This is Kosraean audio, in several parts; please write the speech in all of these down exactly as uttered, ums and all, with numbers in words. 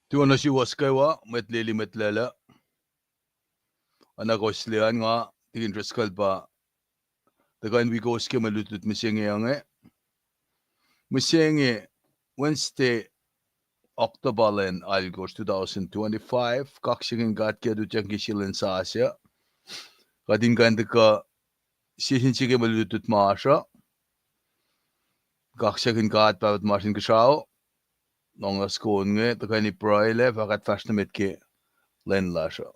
Tuh oacna suwos kwewa, mwet lili, mwet lwelah. Oacna kowos liye an, nga Tikin Driscoll pa tuhkuh in wi kowos ke mwe lutlut mihsenge inge. Mihsenge Wednesday, October lwen alkosr, two thousand twenty-five, kaksakihn God ke lutiyuck ke sie lwen sasuc. Kuht in kuh in tuhkuh sie sin sie ke mwe lutlut masr uh. Kaksakihn God Pahpah tuhmasr Inkuhsrao, lohng us ke on inge, tuhkweni pruhe lah fah kuht fahsr nuh met ke lwen lasr uh.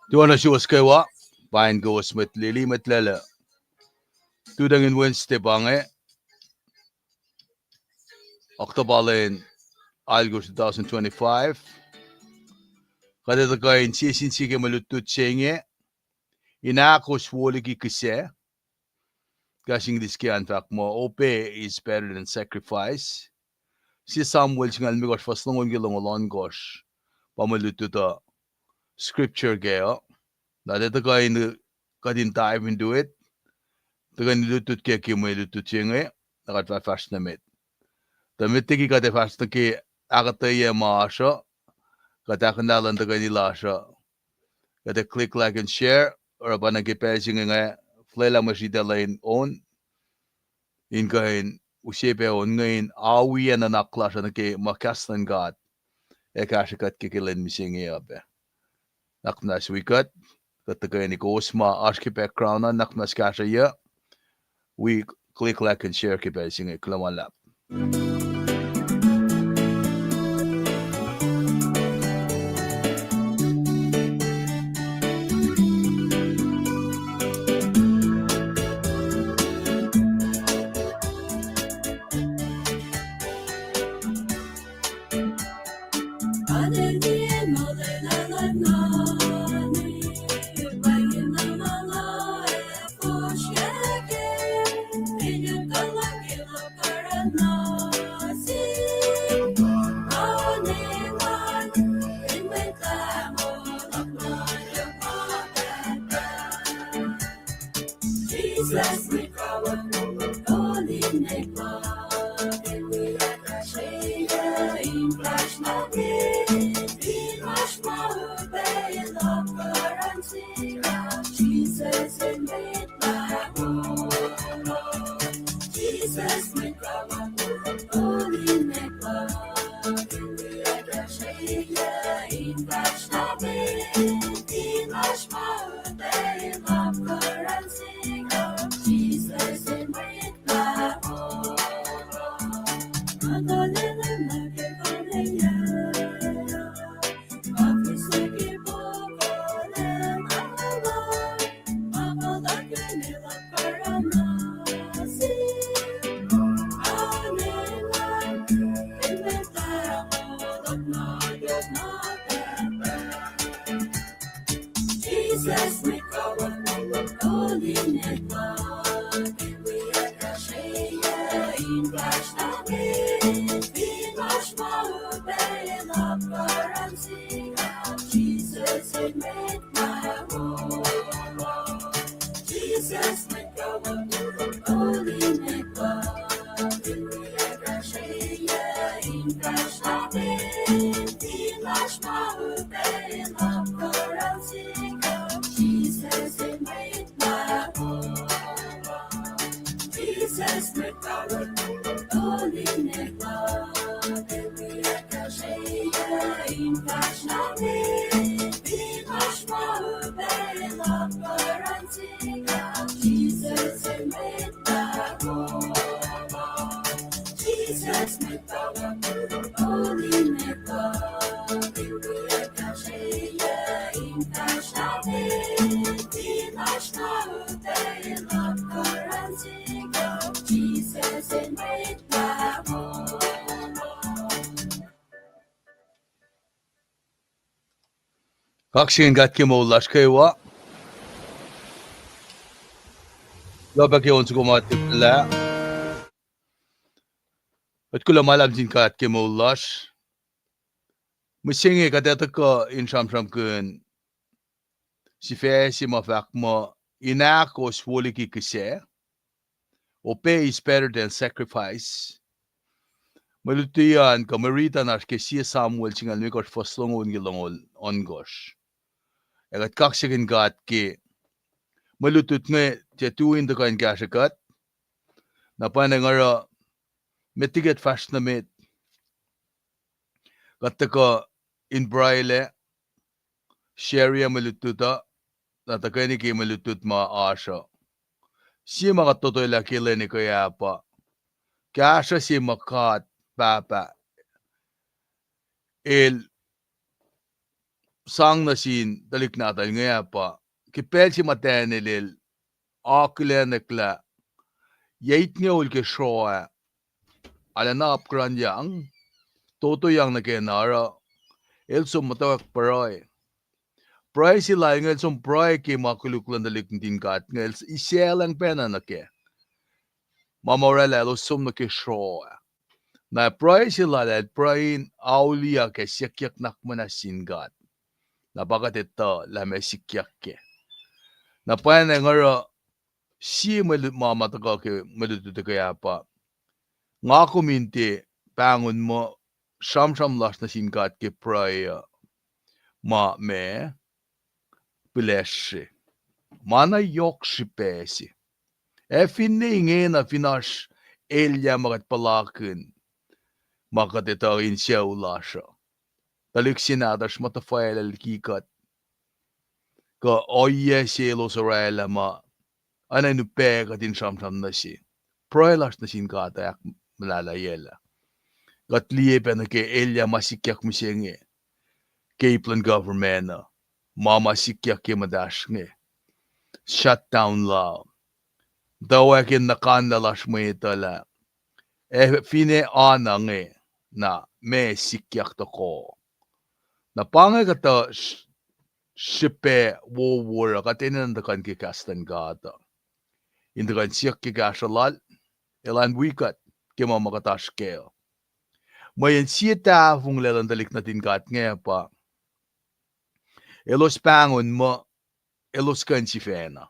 Tuh oacna suwos kwewa, pain kowos mwet lili, mwet lwelah. Tuh tuh in Wednesday pa inge, October lwen alkosr two thousand twenty-five. Kuht ac tuhkuh in sie sin sie ke mwe lutlut se inge, in ahkos wo liki kihsac. Kahs English ke an fahk muh obey is better than sacrifice. Sie Samuel singucul limekohsr fuhs longoul ke longoul ohnkohsr pa mwe lutlut uh, scripture kac uh. Na tiac tuhkuh in, kuht in dive into it. Tuhkuh in lutlut ke, ke mwe lutlut se inge, na kuht fah fahsr nuh met. Tuh met liki kuht ac fahsr nuh ke ahkuhtweyac ma oasr uh, kuht ahkihlah luhn tuhkweni lasr uh. Kuht ac click like and share, oruh pa na ke pacl se inge nga fuhlwelah mwe sritacl uh in on, in kuh in use pac on inge in awiyac nuhnak lasr uh nuh ke ma kahs luhn God ac kahsrwe kuht ke ke lwen mihsenge uh pac. Nuhnak muhnahs wi kuht, kuht tuhkweni kowos ma oasr ke background uh, nuhnak muhnahs kahsrweyuc, wi click like and share ke pacl se inge, kuloh ma luhlahp. Jesus, we come, holy name, Lord, and we are the Savior in Christ, Lord, we feel much more than love currency. Jesus, and we are, oh Lord. Jesus, we come, holy name, Lord, and we are the Savior in Christ, Lord, we feel much more than love currency. Jesus, we call on your holy name, Lord. We are the Savior in Christ, we feel much more than love currency. Jesus, and make my home. Jesus, we call on your holy name, Lord. We are the Savior in Christ, we feel much more than love currency. Jesus, and make my home. Jesus, we call on your holy name, Lord. We are the Savior in Christ, we feel much more than love currency. Jesus, and make my home. Jesus, we call on your holy name, Lord. We are the Savior in Christ, we feel much more than love currency. Jesus, and make my home. Kaksakihn God ke moul lasr kwewa. Kuloh pac ke on soko ma titlah. Kuht kuloh ma luhlahp sin God ke moul lasr. Mihsenge kuht ac tuhkuh in sramsramkihn sifac se ma fahk muh, in ahkos wo liki kihsac, obey is better than sacrifice. Mwe lutlut an kuh mwe rit an oasr ke sie Samuel singucul limekohsr, fuhs longoul ke longoul ohnkohsr. Ac kuht kaksakihn God ke mwe lutlut inge tiac tui in tuhkuh in kahsrwe kuht. Na pwacnwacng oruh met liki kuht fahsr nuh met, kuht tuhkuh in pruhelac, share-ye mwe lutlut uh, na tuhkweni ke mwe lutlut ma oasr uh. Sie ma kuht totoelah ke lwen ekuh ah pa kahsruh se ma God Pahpah El sang nuh sin tuhlihk nahtuhl inge ah pa, ke pacl se ma Daniel el akihlenwack lah yac itngoul ke sroa ah, arulacna apkuhranyang, totoyang nuh ke na oruh, el som muhtwacwacack pruhe. Pruhe se lal inge el som pruhe ke ma koluk luhn tuhlihk nuhtin God inge, el isaclacng pacna nuh kac. Ma ma orwaclah elos som nuh ke sroa ah. Na pruhe se lal ah el pruhe in auliyak ac sikyak nuhnak muhnahs sin God. Na pa kuht etuh lah meac sikyak kac. Na pwacnwacng oruh sie mwe lut ma ma tuhkuh ke mwe lutlut ekuh ah pa, nga kom in tiac pahngon muh sramsram lasr nuh sin God ke pruhe uh ma ma pihlesre. Ma na yohk srihpac se. Ac finne ingena fin oasr elyah ma kuht puhlakihn ma kuht etuh in sucu lasr uh, tuhlihk se nahtuhsr ma tuhfwaclah liki kuht, kuh ohiyac se elos orwaclah ma oacna in upac kuht in sramsram nuh se. Pruhe lasr nuh sin God ahkmuhlahlahyaclah. Kuht liye pac nuh ke elyah ma sikyak mihsenge ke ip luhn government uh, ma ma sikyak ke muhtahsr inge, shutdown la, tuh ke nuhkanlah lasr mwet uh lah, ac finne oacna inge, na meac sikyak tohkoh? Na pa inge kuhtuh srihpac wowo uh kuht enenuh in tuhkuh ke kahs luhn God uh, in tuhkuh siyuck ke kahsruh lal, elan wi kuht ke ma ma kuht oasr kac uh. Mweyen sie tahfonglac luhn tuhlihk nuhtin God inge pa elos pahngon muh elos kuh in sifacna.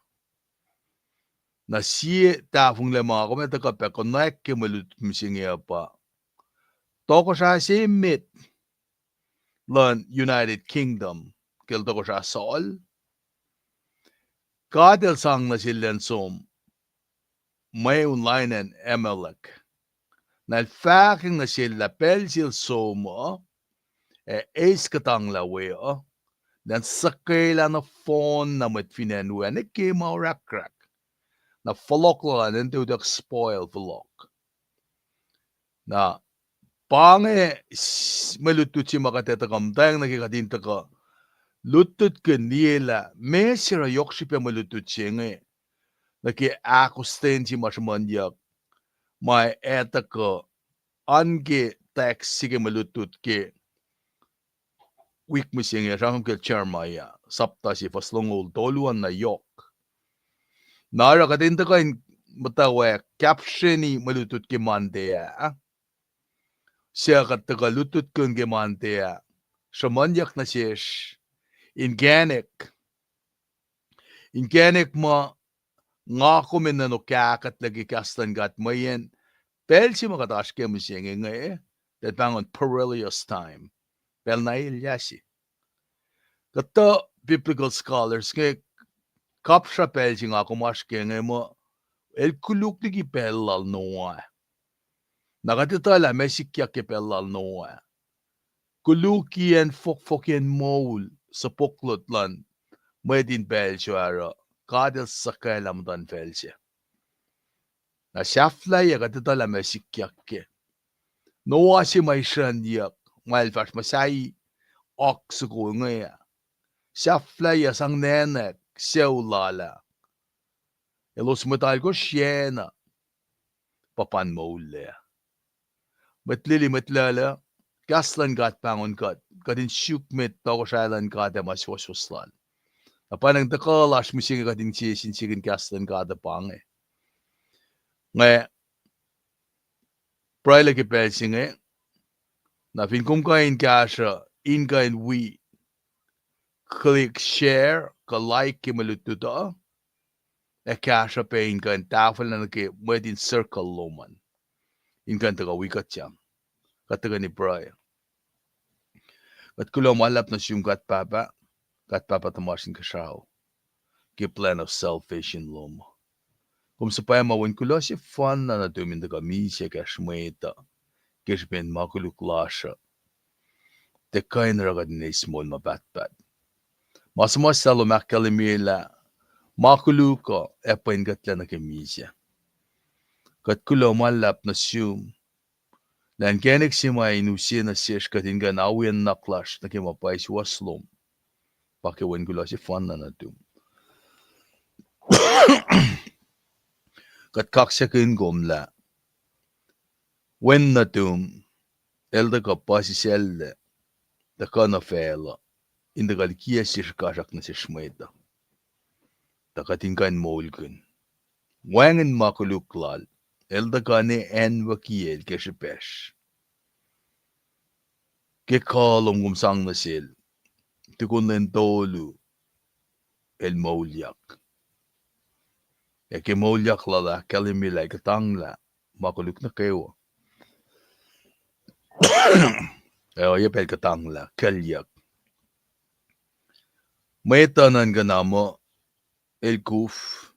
Na sie tahfonglac ma kom ac tuhkuh pac konwacack ke mwe lutlut mihsenge uh pa tohkohsrah se emet luhn United Kingdom, ke el tohkohsrah Saul, God el sang nuh sel elan som mweun lain acn Amalek. Na el fahkwacng nuh sel lah pacl se el som uh, ac eis kuhtanglah we uh, elan suhkwelah nohfohn na mwet fin acn we uh, nuh ke ma orahkrahk. Na fohlohk lal an elan tuyak spoil fohlohk. Na pa inge s-, mwe lutlut se ma kuht ac tuhkuh muhtweng nuh ke kuht in tuhkuh lutlutkihn liye lah meac se oruh yohk srihpac mwe lutlut se inge nuh ke ahkostwen se ma sruhmuhnyuck ma ac tuhkuh an ke text se ke mwe lutlut ke wik mihsenge, sramsram ke Jeremiah, sapta se, fuhs longoul tolu an na yohk. Na oruh kuht in tuhkuh in muhtwacwacack kapsreni mwe lutlut ke Monday ah, suc kuht tuhkuh lutlutkihn ke Monday ah, sruhmuhnyuck nuh sesr inkacnek, inkacnek ma nga kom enenuh kahkuhtlac ke kahs luhn God mweyen pacl se ma kuht oasr ke mihsenge inge, tuh pahngon perilous time, pacl na elyah se. Kuhtuh biblical scholars inge kapsra pacl se nga kom oasr ke inge muh el koluk liki pacl lal Noah. Na kuht etuh lah meac sikyak ke pacl lal Noah. Koluk iyacn fohkfohkiyacn moul supohk lot luhn mwet in pacl se oruh God el suhkwac lah muhtuhnfacl se. Na sahflahiyac kuht etuh lah meac sikyak ke Noah se ma isrucnyuck, ma el fahsr muhsahi oak soko inge ah. Sahflahiyac sang nacnack sucu lal ah. Elos mwet alkosr iyacna pa pan moullac. Mwet lili, mwet luhluh, kahs luhn God pahngon kuht, kuht in suk met tohkohsrahi luhn God ac ma suwohswohs lal. Na pa inge tuhkuh lasr mihsenge kuht in sie sin sie in kahs luhn God uh pa inge. Nga pruhe lah ke pacl se inge, na fin kom kuh in kahsruh in kuh in wi click share kuh like ke mwe lutlut uh, ac kahsruh pac in kuh in tahfwelah nuh ke mwet in circle lom an, in kuh in tuhkuh wi kuht sang. Kuht tuhkweni pruhe. Kuht kuloh ma luhlahp nuh sum God Pahpah, God Pahpah tuhmasr Inkuhsrao, ke plan of salvation lom. Kom suhpwacma wen kuloh sefanna nuhtum in tuhkuh misac kahsruh mwet uh ke srihpen ma koluk lasr uh, tuh kuh in oruh kuht in eis moul ma pahtpaht. Ma suhmuhslah lom ahkkahlwemye lah ma koluk uh ac pwen kuhtlac nuh ke misac. Kuht kuloh ma luhlahp nuh sum lah inkacnek se ma in use nuh sesr kuht in kuh in awi nuhnak lasr nuh ke ma pwacye suwohs lom, pa ke wen kuloh sefanna nuhtum. Kuht kaksakihn kom lah Wen nuhtum el tuhkuh puhsisacllac tuhkuh nuh facluh in tuhkuh likiyac sie srihkasrak nuh sesr mwet uh, tuh kuht in kuh in moulkihn. Wacngihn ma koluk lal, el tuhkuh ne acnwucki el ke srihpacsr. Ke kuh lom kom sang nuh sel, tukun lwen tolu el moulyak. Ac ke moulyak lal ah, ahkkahlwemye lah el kuhtanglah ma koluk nuh kwewa. Ac oacyacpac el kuhtanglah, kuclyuck. Mwet uh nuhnkuh na muh el kuf,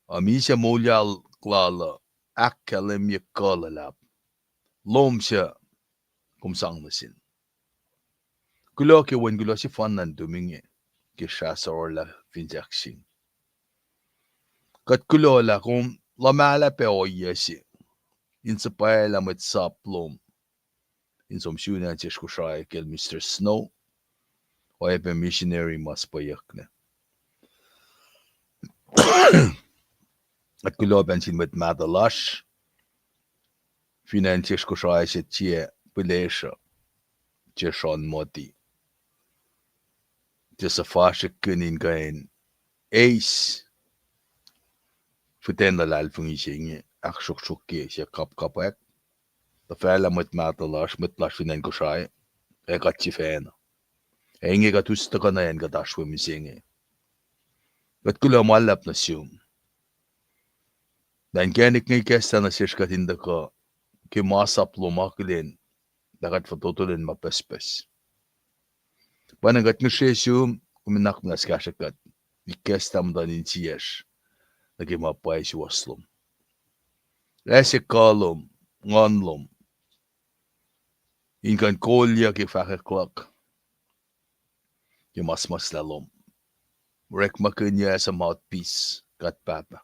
ac misac moul lal uh ahkkahlwemye kuh luhlahp. Lohm suc kom sang nuh sin. Kuloh ke Wen, kuloh sefanna nuhtum inge ke srah suc oruh lah fin sahk sing. Kuht kuloh lah kom luhmahlah pac ohiyac se in suhpwaclah mwet sap lom in som sun acn sesr Kosrae kacl Mister Snow, oacyacpac misineri ma suhpweyucklac. Kuht kuloh pac nuh sin mwet mahtuh lasr fin acn sesr Kosrae, suc tiac pihlesruh, tiac sron moti, tiac suhfasrihkkihn in kuh in eis fihten luhlahlfongi se inge, ahksruhksruhkye se kapkapwack. Tuhfahlah mwet mahtuh lasr, mwet lasr fin acn Kosrae, ac kuht sifacna. Ac inge kuht us tuhkuh nuh acn kuht oasr we mihsenge. Kuht kuloh ma luhlahp nuh sum. Na inkacnek inge ikacslah nuh sesr kuht in tuhkuh ke masap lom akihlen lah kuht fototo lacn ma pucspucs. Pwacnwacng kuht ngihsre sum, kom in nuhnak muhnahs kahsrwe kuht, ikacslah muhtuhn insiyacsr nuh ke ma pwacye suwohs lom. Ase kuh lom, nguhn lom, in kuh in kolyuc ke fahkwack luhk ke ma suhmuhslah lom. Orekmakihnyuc as a mouthpiece, kuht Pahpah.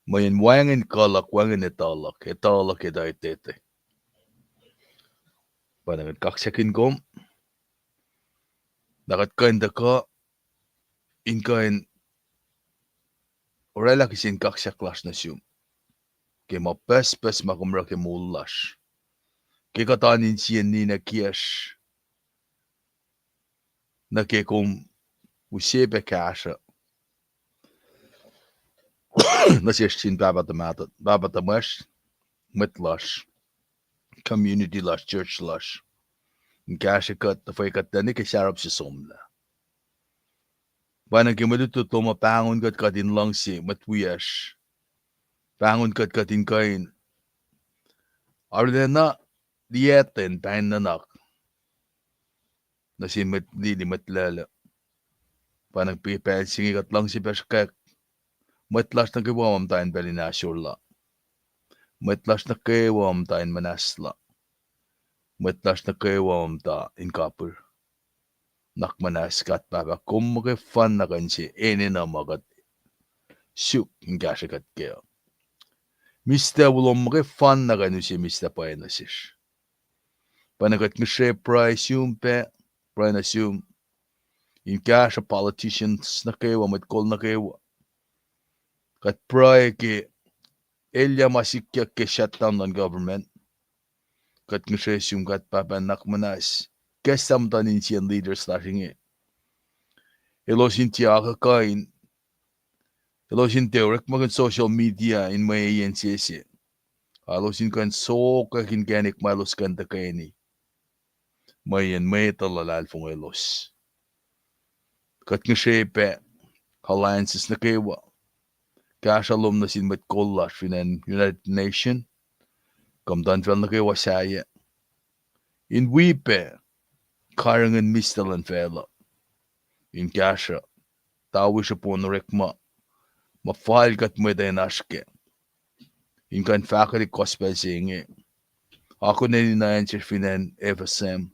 Mweyen wacngihn kuh luhk, wacngihn etuh luhk, etuh luhk etuh etete. Pwacnwacng kuht kaksakihn kom lah kuht kuh in tuhkuh in kuh in oraclah kihsen kaksak lasr nuh sum ke ma pucspucs ma kom oruh ke moul lasr, ke kuht oan insiyacn ninac kiyacsr, nuh ke kom use pac kahsruh nuh sesr sin pahpah tuhmahtuh, pahpah tuhmwacsr, mwet lasr, community lasr, church lasr, in kahsrwe kuht, tuhfwekuhtlac nuh ke sarob se somlah. Pwacnwacng ke mwe lutlut lom uh pahngon kuht kuht in luhngse mwet wiyacsr, pahngon kuht kuht in kuh in arulacna liyacten pahng nuhnak nuh sin mwet lili, mwet lacluh. Pwacnwacng pacl se inge kuht luhngse pac sruhkwack mwet lasr nuh kwewa ma muhta in pacl in ahsor la, mwet lasr nuh kwewa ma muhta in muhnahslah, mwet lasr nuh kwewa ma muhta in kapihr. Nuhnak muhnahs kuht Pahpah, kom muhkwefanna kuh in se enenuh ma kuht suk in kahsrwe kuht kac. Mihslac wo lom muhkwefanna kuh in use mihslac pwacye nuh sesr. Pwacnwacng kuht ngihsre pruhe sum pac, pruhe nuh sum in kahsruh politicians nuh kwewa, mwet kol nuh kwewa. Kuht pruhe ke elyah ma sikyak ke shutdown luhn government. Kuht ngihsre sum kuht Pahpah, nuhnak muhnahs, ikacslah muhtuhn insiyacn leaders lasr inge. Elos in tiac akuhkuhin, elos in tiac orekmakihn social media in mweyen sese. Elos in kuh in sokwack inkacnek ma elos kuh in tuhkweni mweyen mwet uh luhlahlfongelos. Kuht ngihsre pac alliances nuh kwewa, kahsruh lom nuh sin mwet kol lasr fin acn United Nation, kuh muhtuhnfacl nuh kwewa sahyac, in wi pac karihngihn mihslac luhn facluh, in kahsruh tawi srihpon orekma ma fal kuht mwet uh in oasr kac, in kuh in fahkwelihk gospel se inge, akonacni acn se fin acn F S M.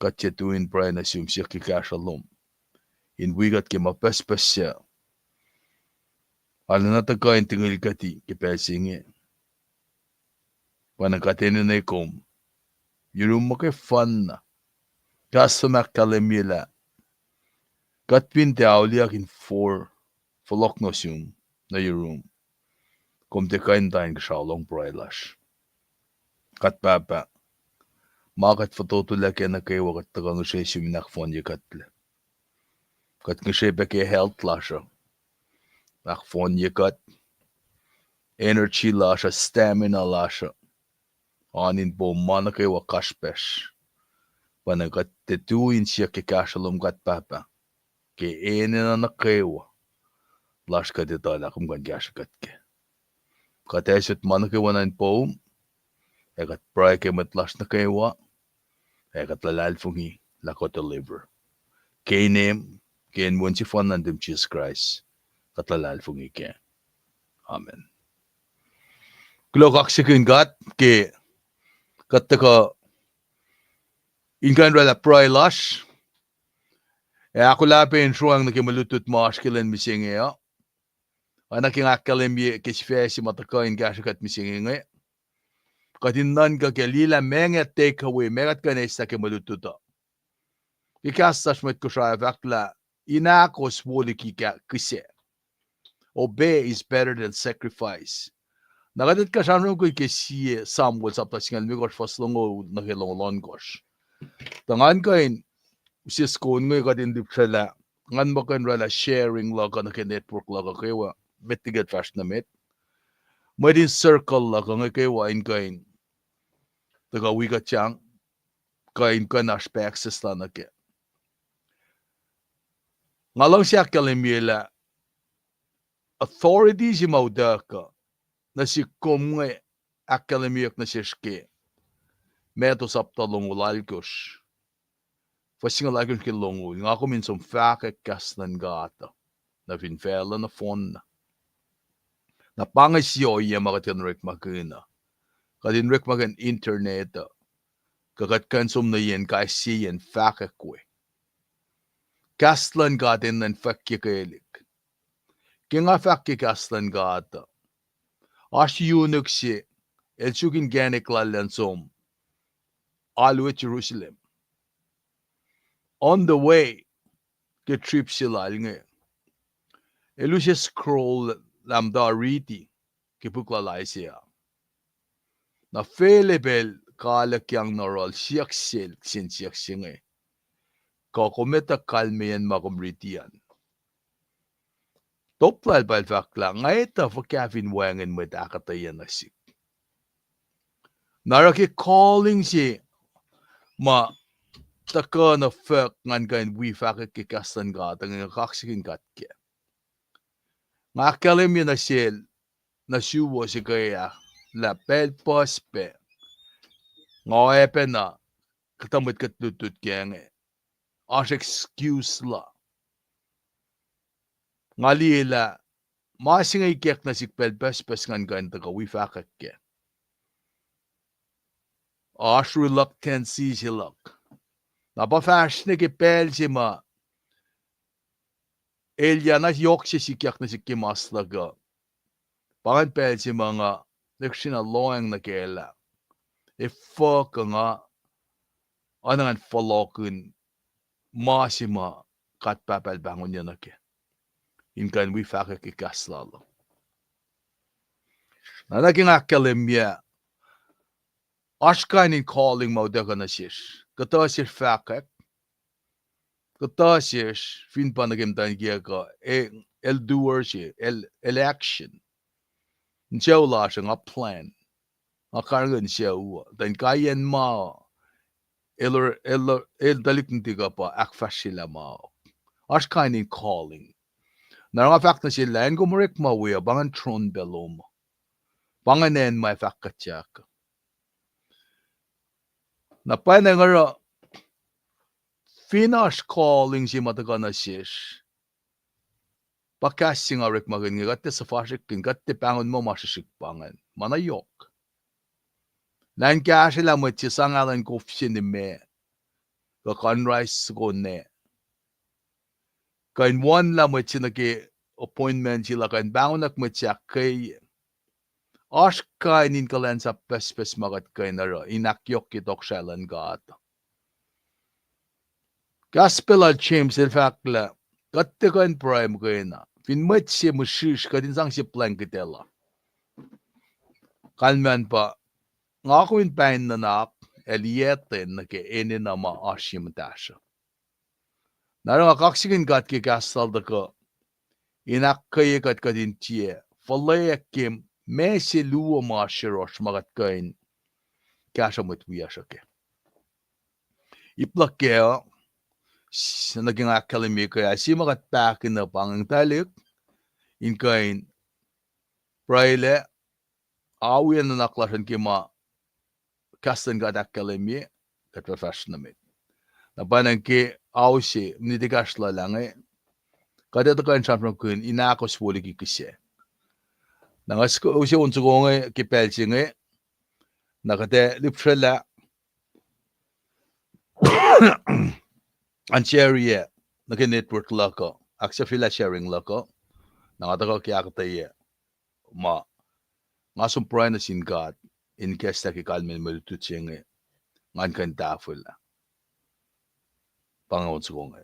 Kuht tiac tui in pruhe nuh sum siyuck ke kahsruh lom in wi kuht ke ma pucspucs suc arulacna tuhkuh in tungil kuht ke pacl se inge. Pwacnwacng kuht enenuh kom yurum muhkwefanna. Kahs lom ahkkahlwemye lah kuht fin tiac auliyak in for, fohlohk nuh sum, nuh yurum, kom tiac kuh in muhta in kuhsrao lohng pruhe lasr. Kuht Pahpah, ma kuht fototolac kac nuh kwewa kuht tuhkuh ngihsre sum in ahkfohnye kuhtlac. Kuht ngihsre pac ke health lasr uh, ahkfohnye kuht, energy lasr uh, stamina lasr uh, oan in po ma nuh kwewa kasrpacsr. Pwacnwacng kuht tiac tui in siyuck ke kahsruh lom kuht Pahpah, ke enenuh nuh kwewa lasr kuht etuh lah kom kuh in kahsrwe kuht kac. Kuht asot ma nuh kwewa nuh in poum, Ac kuht pruhe ke mwet lasr nuh kwewa, ac kuht luhlahlfongi lah kuht deliver. Ke inem, ke inen Wen sefanna nuhtum Jisus Kraist, kuht luhlahlfongi kac. Amen. Kuloh kaksakihn God ke kuht tuhkuh in kuh in oraclah pruhe lasr, ac ahkolah pac in sroacng nuh ke mwe lutlut ma oasr ke lwen mihsenge uh. Oacna ke nga ahkkahlwemye ke sifac se ma tuhkuh in kahsrwe kuht mihsenge inge, kuht in nuhnkuh ke liye lah meac take away, meac kuht kuh in eislah ke mwe lutlut uh. Ke kahs lasr mwet Kosrae fahk lah, in ahkos wo liki kihsac. Obey is better than sacrifice. Na kuht kuh sramsramkihn ke sie Samuel sapta singucul limekohsr fuhs longoul nuh ke longoul ohnkohsr. Tuh ngan kuh in use soko inge kuht in lihpsrwelah, ngan muh kuh in oraclah sharing luhk uh nuh ke network luhk uh kwewa, met liki kuht fahsr nuh met. Mwet in circle luhk uh inge kwewa in kuh in tuhkuh wi kuht sang, kuh in kuh in oasr pac access la nuh kac. Nga luhngse ahkkahlwemye lah authority se ma utuckuh nuh sihk kom inge ahkkahlwemyeyuck nuh sesr ke Matthew sapta longoul alkosr, fuhs singucul alkosr ke longoul, nga kom in som fahkwack kahs luhn God uh nuh fin facluh nohfohn na. Na pa inge sie ohiyac ma kuht kuh in orekmakihn uh. Kuht in orekmakihn internet uh, kuh kuht kuh in som nuh yen kais sie yen fahkwack we. Kahs luhn God enenuh in fwackyuckelihk. Ke nga fahk ke kahs luhn God uh, oasr eunuch se, el suk inkacnek lal in som alu Jerusalem. On the way, ke trip se lal inge, el use scroll lah muhta riti ke puk lal Isaiah. Na fele pacl kaluhkyang na oruh el siyuck sel kihsen siyuck se inge, kuh kom etuh kalmeyacn ma kom riti an? Top lal pa el fahk lah, nga etuh fuhkah fin wacngihn mwet ahkuhtweyac nuh sihk. Na oruh ke calling se ma tuhkuh nuh fuhk ngan kuh in wi fahkwack ke kahs luhn God inge, nga kaksakihn God kac. Nga ahkkahlwemye nuh sel, nuh suwos ekuh ah, lah pacl pucspucs nga oacpacna kuhtuh mwet kuht lutlut kac inge, oasr excuse la. Nga liye lah ma se inge ikack nuh sihk pacl pucspucs ngan kuh in tuhkuh wi fahkwack kac. Oasr reluctancy se luhk. Na pa fahsr nuh ke pacl se ma elyah na yohk se sikyak nuh sihk ke mas luhk uh, pa ingacn pacl se ma nga lihksreni lohacng nuh kac lah efuh kuh nga oacna ngan fohlohkihn ma se ma God Pahpah El pahngonyuck nuh kac, in kuh in wi fahkwack ke kahs lal uh. Na nuh ke nga ahkkahlwemye, oasr kain in calling ma utuckuh nuh sesr. Kuhtuh sesr fahkwack, kuhtuh sesr fin pa nuh ke muhtwacn kiyuck uh, e, el doer se, el, el action. Insewowo lasr uh nga plan, nga karihngihn insewowo uh, tuh inkaiyacn ma el, el, el tuhlihk nuhtihk uh pa ahkfahsryelah ma. Oasr kain in calling. Na oruh nga fahk nuh sel lah, acn kom orekma we uh, pa ingacn tron pac lom uh. Pa ingacn acn ma ac fahk kuhtyak. Na pwacnwacng oruh fin oasr calling se ma tuhkuh nuh sesr, pa kahs se nga orekmakihn inge, kuht tiac suhfasrihkkihn, kuht tiac pahngon muh ma srihsrihk pa ingacn, ma na yohk. Lah in kahsrwelah mwet se sang alu in kof se nime, kuh conference soko na, kuh in wonlah mwet se nuh ke appointment se la, kuh in pahngonwack mwet se ahkkweye. Oasr kain in kuhlwacnsap pucspucs ma kuht kuh in oruh in ahkyohkye tohkohsrahi luhn God. Kahs pacl lal James el fahk lah kuht tiac kuh in pruhe muhkwena. Fin mwet se mihsrihsr, kuht in sang sie blanket ela. Kalmacn pa, nga kom in pain nuhnak ac liyacten nuh ke enenuh ma oasr ye muhtahsr uh. Na oruh nga kaksakihn God ke kahs lal tuhkuh in ahkkweye kuht, kuht in tiac fuhlweack ke ma se luo ma oasr yohrohsr ma kuht kuh in kahsruh mwet wiyacsr uh kac. Ip luhk kac uh, s-, nuh ke nga ahkkahlwemye ke ah, sie ma kuht pahkihn uh pa inge tuhlihk in kuh in pruhelac, awiyac nuhnak lasr an ke ma kahs luhn God ahkkahlwemye, kuht fah fahsr nuh met. Na pwacnwacng ke ao se, minit ekahsr luhlahp inge, kuht ac tuhkuh in sramsramkihn in ahkos wo liki kihsac. Na nga suk-, use on soko inge ke pacl se inge, na kuht ac lihpsrwelah an share-ye nuh ke network luhk uh, ahksahfyelah sharing luhk uh, na nga tuhkuh ke ahkuhtweyac ma nga som pruhe nuh sin God in ikacslah ke kalmacn mwe lutlut se inge, ngan kuh in tahfwelah. Pa inge on soko inge.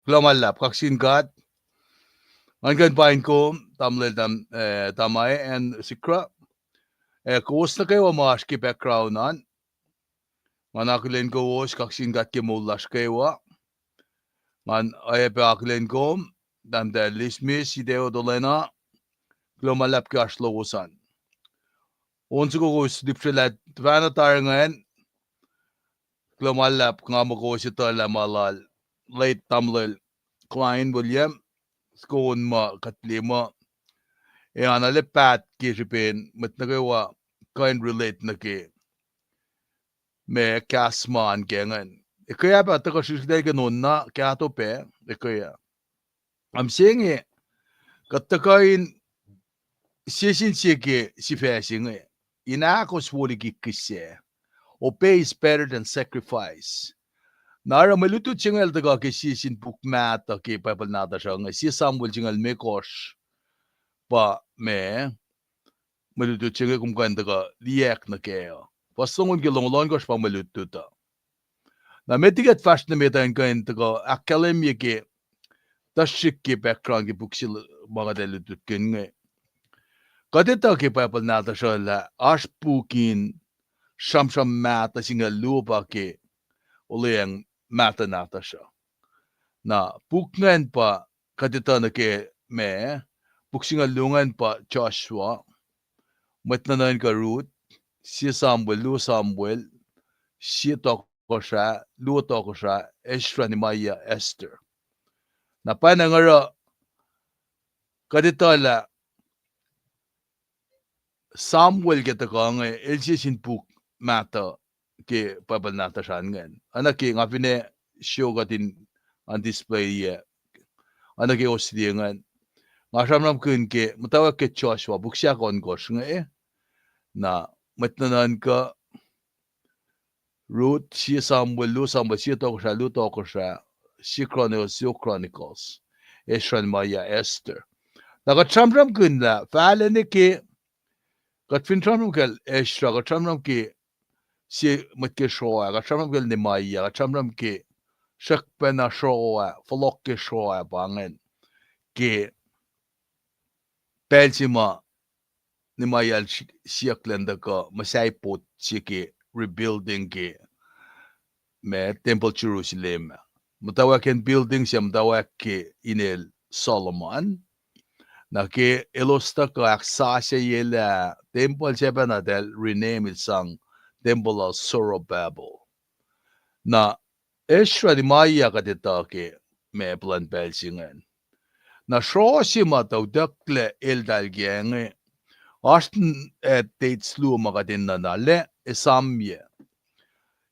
Kuloh ma luhlahp, kaksakihn God. Ngan kuh in paing kom, tamuhlwel tam-, eh, Tamae and Sikra. Eh, kowos nuh kwewa ma oasr ke background an. Ngan akihlen kowos, kaksakihn God ke moul lasr kwewa. Ngan oacyacpac akihlen kom, Tahmtahel Lismis, ite wo Tolena. Kuloh ma luhlahp ke oasr lowos an. On soko kowos lihpsrelah tuhfahna tari ingacn. Kuloh ma luhlahp, nga muh kowos etuh lah ma lal late tamuhlwel Klein William, soko on ma kuht liye muh ac ana lwelah paht ke srihpen mwet nuh kwewa kuh in relate nuh ke ma kahs ma an ke ingacn. Ekuh ah pa tuhkuh srihsrihk ke on na kahto pac, ekuh ah. Am se inge, kuht tuhkuh in sie sin sie ke sifac se inge, in ahkos wo liki kihsac. Obey is better than sacrifice. Na oruh mwe lutlut se inge el tuhkuh ke sie sin puk mahtuh ke Bible nahtuhsr uh inge, sie Samuel singucul limekohsr, pa ma mwe lutlut se inge kom kuh in tuhkuh liyacack nuh kac uh. Fuhs longoul ke longoul ohnkohsr pa mwe lutlut uh. Na met liki kuht fahsr nuh met uh in kuh in tuhkuh ahkkahlwemye ke tuhsrihk ke background ke puk se ma kuht ac lutlutkihn inge. Kuht etuh ke Bible nahtuhsr uh lah oasr puk in sramsram mahtuh singucul luo pa ke Olweacng Mahtuh nahtuhsr uh. Na puk ingacn pa kuht etuh nuh ke ma, puk singucul luo ingacn pa Joshua, mwet nuhnuhnkuh Ruth, sie Samuel, luo Samuel, sie Tohkohsrah, luo Tohkohsrah, Ezra, Nehemiah, Esther. Na pwacnwacng oruh kuht etuh lah Samuel ke tuhkuh inge el sie sin puk mahtuh ke Bible nahtuhsr an ingacn. Oacna ke nga finne show kuht in on display ah, oacna ke ohsliye ingacn, nga sramsramkihn ke muhtwacwacack ke Joshua puk se ahkohnkohsr inge, na mwet nuhnuhnkuh Ruth, sie Samuel, luo Samuel, sie Tohkohsrah, luo Tohkohsrah, sie Chronicles, luo Chronicles, Ezra, Nehemiah, Esther. Na kuht sramsramkihn lah fahlacna ke, kuht fin sramsram kacl Ezra, kuht sramsram ke sie mwet ke sroa, kuht sramsram kacl Nehemiah, kuht sramsram ke srackpacna sroa, fohlohk ke sroa pa ingacn, ke pacl se ma Nehemiah el siyucklah in tuhkuh muhsahi pot se ke rebuilding ke ma tempuhl Jerusalem ah. Muhtwacwacack in building se muhtwacwacack ke inel Solomon. Na ke elos tuhkuh ahksasucyelah tempuhl se pacna, eltahl rename-i sang tempuhl uh Zerubbabel. Na Ezra, Nehemiah kuht etuh ke ma puhlan pacl se ingacn. Na sroh se ma tuh utucklac eltahl ke inge, oasr dates luo ma kuht enenuh na lah esamyac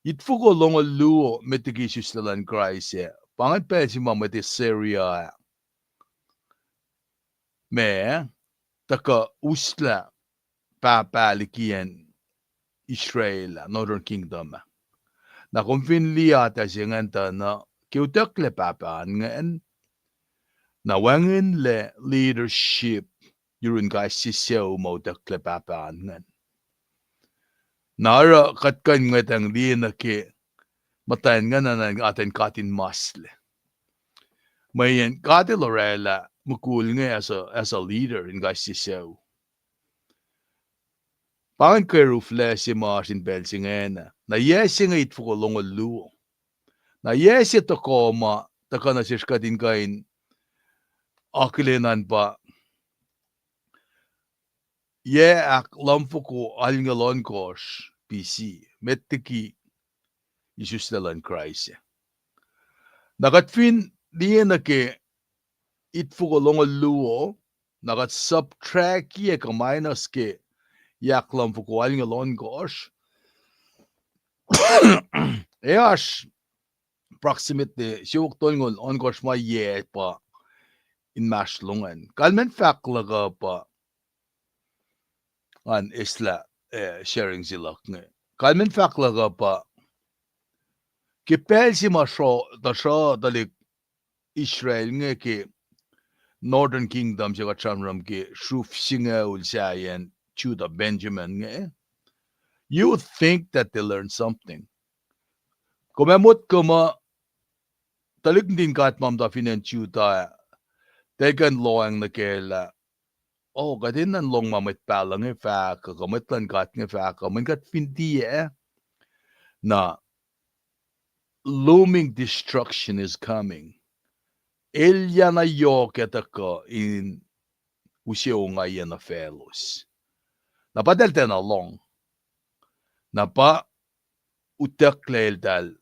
itfoko longoul luo met liki isuslac luhn Kraist ah, pa ingacn pacl se ma mwet Assyria ah ma tuhkuh uslah pahpah likiyacn Israel ah, Northern Kingdom ah. Na kom fin liye atac se ingacn tuh na ke utucklac pahpah an ingacn, na wacngihnlac leadership yurun kais sie sucu ma utucklac pahpah an ingacn. Na oruh kuht kuh in ngwetacng liye nuh ke muhtwacn ingacn, na atacn God in maslac. Mweyen God El oraclah mukul inge as a, as a leader in kais sie sucu. Pa ingacn kweok fuhlwact se ma oasr in pacl se ingacn. Na yac se inge itfoko longoul luo. Na yac se tohkoh ma tuhkuh nuh sesr kuht in kuh in akihlen an pa yac ahklumfoko alngoul ohnkohsr B C, met liki isuslac luhn Kraist ah. Na kuht fin liye nuh ke itfoko longoul luo, na kuht subtract-ye kuh minus ke yac ahklumfoko alngoul ohnkohsr, ac oasr approximately siofok tolngoul ohnkohsr ma yac pa inmahsrlon an. Kalmacn fahk luhk uh pa, an eslah, eh, sharing se luhk inge. Kalmacn fahk luhk uh pa ke pacl se ma sruh, tuhsruhk tuhlihk Israel inge ke Northern Kingdom se kuht sramsram ke sruf singucul sahyacn Judah, Benjamin inge, you would think that they learned something. Kom ac motko muh tuhlihk nuhtin God ma muhta fin acn Judah ah, tuh kuh in lohacng nuh kac lah, oh, kuht enenuh in lohng ma mwet pahluh inge fahk uh, kuh mwet luhn God inge fahk uh, mweyen kuht fin tiac, na looming destruction is coming. Elyah na yohk ac tuhkuh in use ongaiyac nuh faclos. Na pa eltahl tiacna lohng. Na pa utucklac eltahl.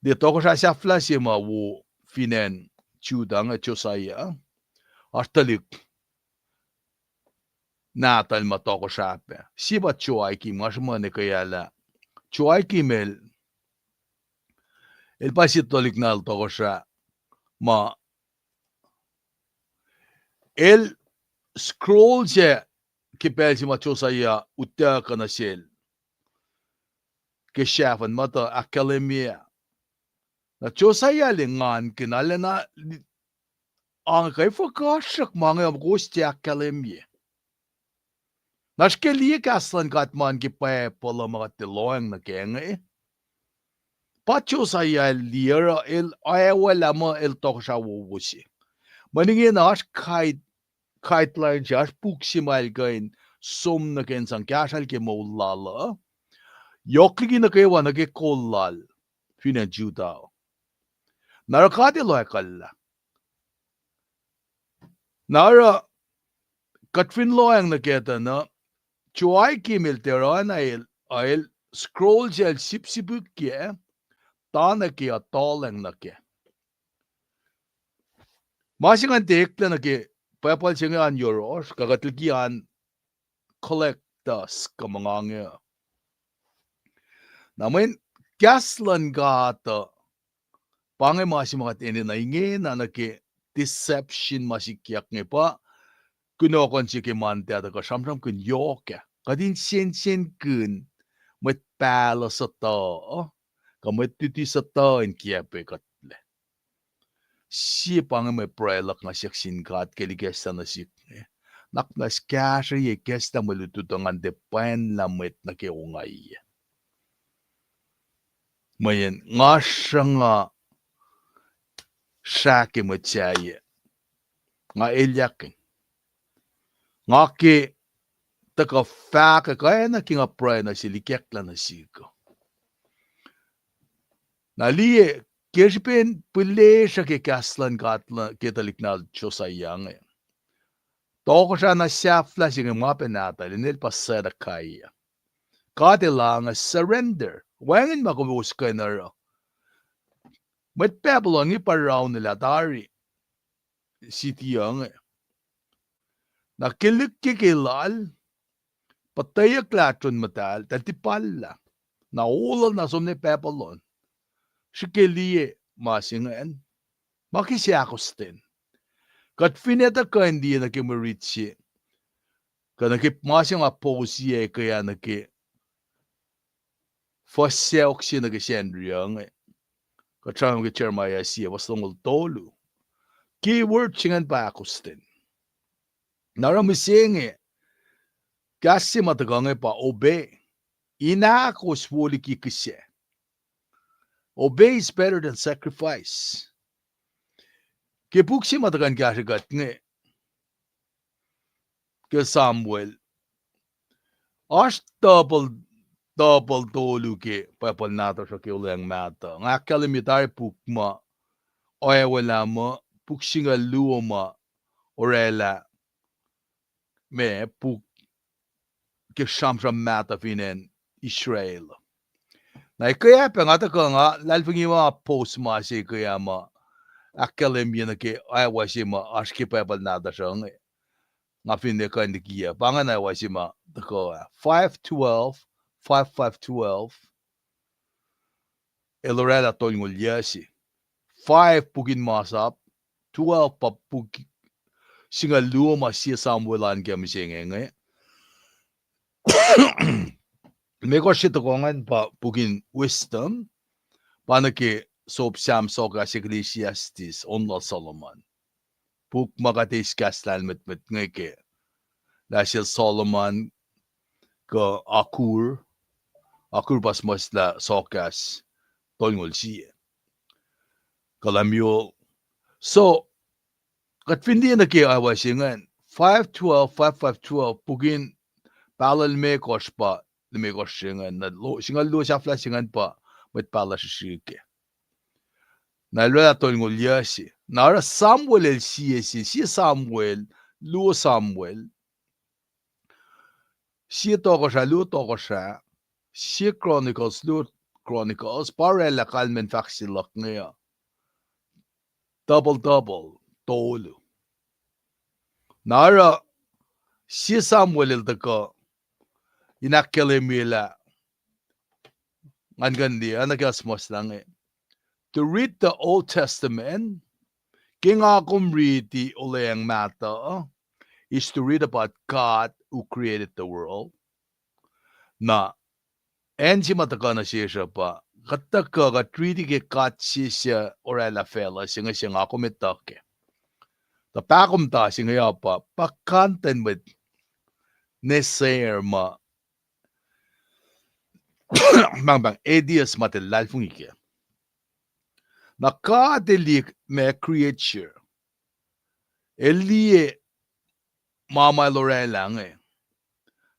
Liye tohkohsrah sahflah se ma wo fin acn Judah inge, Josiah, oasr tuhlihk nahtuhl ma tohkohsrah pac. Sie pa Joachim, nga sruhmuhn ekweyacl ah. Joachim el, el pa sie tuhlihk nahtuhl tohkohsrah ma El scroll se ke pacl se ma Josiah utuckuh nuh sel ke sahfahn ma tuh ahkkahlwemye. Na Josiah el engankihn, arulacna, ange kuh efuh kuh sruhk ma inge kowos tiac ahkkahlwemye. Na srihke liye kahs luhn God ma nuh ke Bible uh ma kuht tiac lohacng nuh kac inge, pa Josiah el liye oruh el aolwelah muh el tohkohsrah wowo se. Mweyen ingena oasr guide-, guideline se, oasr puk se ma el kuh in som nuh ke in sang kahsrwel ke moul lal uh, yohk liki nuh kwewa nuh ke kol lal fin acn Judah. Na oruh God el oakwucllah. Na oruh kuht fin lohacng nuh kac tuh na, Joachim el tiac oruh na el, el scroll se el sipsipikye, ta nuh ke, uh, tuhlacng nuh kac. Ma se ingacn tiac eklac nuh ke Bible se inge an yohrohsr, kuh kuht liki an collectors kuh muh nga inge. Na mweyen kahs luhn God uh, pa inge ma se ma kuht enenuh ingena nuh ke deception ma sikyak inge pa kunohkohn se ke ma nuh tuh kuh sramsramkihn yohk ah. Kuht in sensenkihn mwet pahluh suhtuh, kuh mwet luti suhtuh in kiacpwe kuhtlac. Sie pa inge mwe pruhe luhk nga siyuck sin God ke lihkacslac nuh sihk inge. Nuhnak muhnahs kahsruh ye ikacslah mwe lutlut uh ngan tiac pwacnlah mwet nuh ke ongaiyac. Mweyen nga sruhnga srah ke mwet sahyac. Nga elyahkihn. Nga ke tuhkuh fahkwack oacna ke nga pruhe nuh sel ikacklah nuh sihk uh. Na liye, ke srihpen pihlesruh ke kahs luhn God ke tuhlihk nahtuhl Josiah inge, tohkohsrah na sahflah se inge ma pac nahtuhl, inel pa Zedekiah. God El inge surrender. Wacngihn ma kowos kuh in oruh. Mwet Babylon inge pa raunilah tari city uh inge. Na ke lihkeke lal, puhtweyuck lah tron muhtahl, eltahl tipallah. Na olal na som nuh Babylon. Srihke liye ma se ingacn. Ma ke seahkostwen. Kuht fin etuh kuh in liye nuh ke mwe rit se, kuh nuh ke ma se nga post-i ke ah nuh ke fuhs sacohk se nuh ke Sacnri uh inge, kuht sramsram ke Jeremiah sie fuhs longoul tolu. Keyword se ingacn pa ahkostwen. Na oruh mihsenge, kahs se ma tuhkuh inge pa obey. In ahkos wo liki kihsac. Obey is better than sacrifice. Ke puk se ma tuhkuh in kahsrwe kuht inge, ke Samuel, oasr double, double tolu ke Bible nahtuhsr uh ke Olweacng Mahtuh. Nga ahkkahlwemye tari puk ma oacwalah muh puk singucul luo ma orwaclah, ma puk ke sramsram mahtuh fin acn Israel. Na ekuh ah pac nga tuhkuh nga luhlahlfongi ma post ma se ekuh ah ma ahkkahlwemye nuh ke oacwac se ma oasr ke Bible nahtuhsr uh inge. Nga finne kuh in liki ah, pa ingacn oacwac se ma tuhkuh ah. Five twelve, five five twelve. El orwaclah tolngoul-yuh se. Five pukin Masap, twelve pa puk singucul luo ma sie Samuel an ke mihsenge inge. Limekohsr se tohkoh ingacn pa pukin Wisdom, pa nuh ke sop Sam, Sohkahs, Ecclesiastes, on lal Solomon. Puk ma kuht eis kahs lahlmwetmwet inge ke, lah sel Solomon kuh Agur, Agur pa suhmuhslah Sohkahs tolngoul sie, kuh Lemuel. So, kuht fin liye nuh ke oacwac se ingacn, five twelve, five five twelve, pukin pahluh limekohsr pa limekohsr se ingacn, na lo-, singucul luo sahflah se ingacn pa mwet pahluh srihsrihk ah. Na el orwaclah tolngoul-yuh se. Na oruh Samuel el sie se, sie Samuel, luo Samuel, sie Tohkohsrah, luo Tohkohsrah, sie Chronicles, luo Chronicles, pa orwaclah kalmacn fahk se luhk inge uh. Double, double, tolu. Na oruh sie Samuel el tuhkuh in ahkkahlwemye lah, ngan kuh in liye, oacna ke suhmuhslah inge. To read the Old Testament, ke nga kom riti olweacng mahtuh, is to read about God who created the world. Na acn se ma tuhkuh nuh sesr uh pa, kuht tuhkuh kuht riti ke God se suc oraclah facluh se inge, se nga kom etuh kac. Tuh pahkomuhta se inge uh pa, pa content mwet Nazair ma, pahngpahng atheist ma tiac luhlahlfongi kac. Na God el liye ma creature, el liye ma ma el oraclah inge.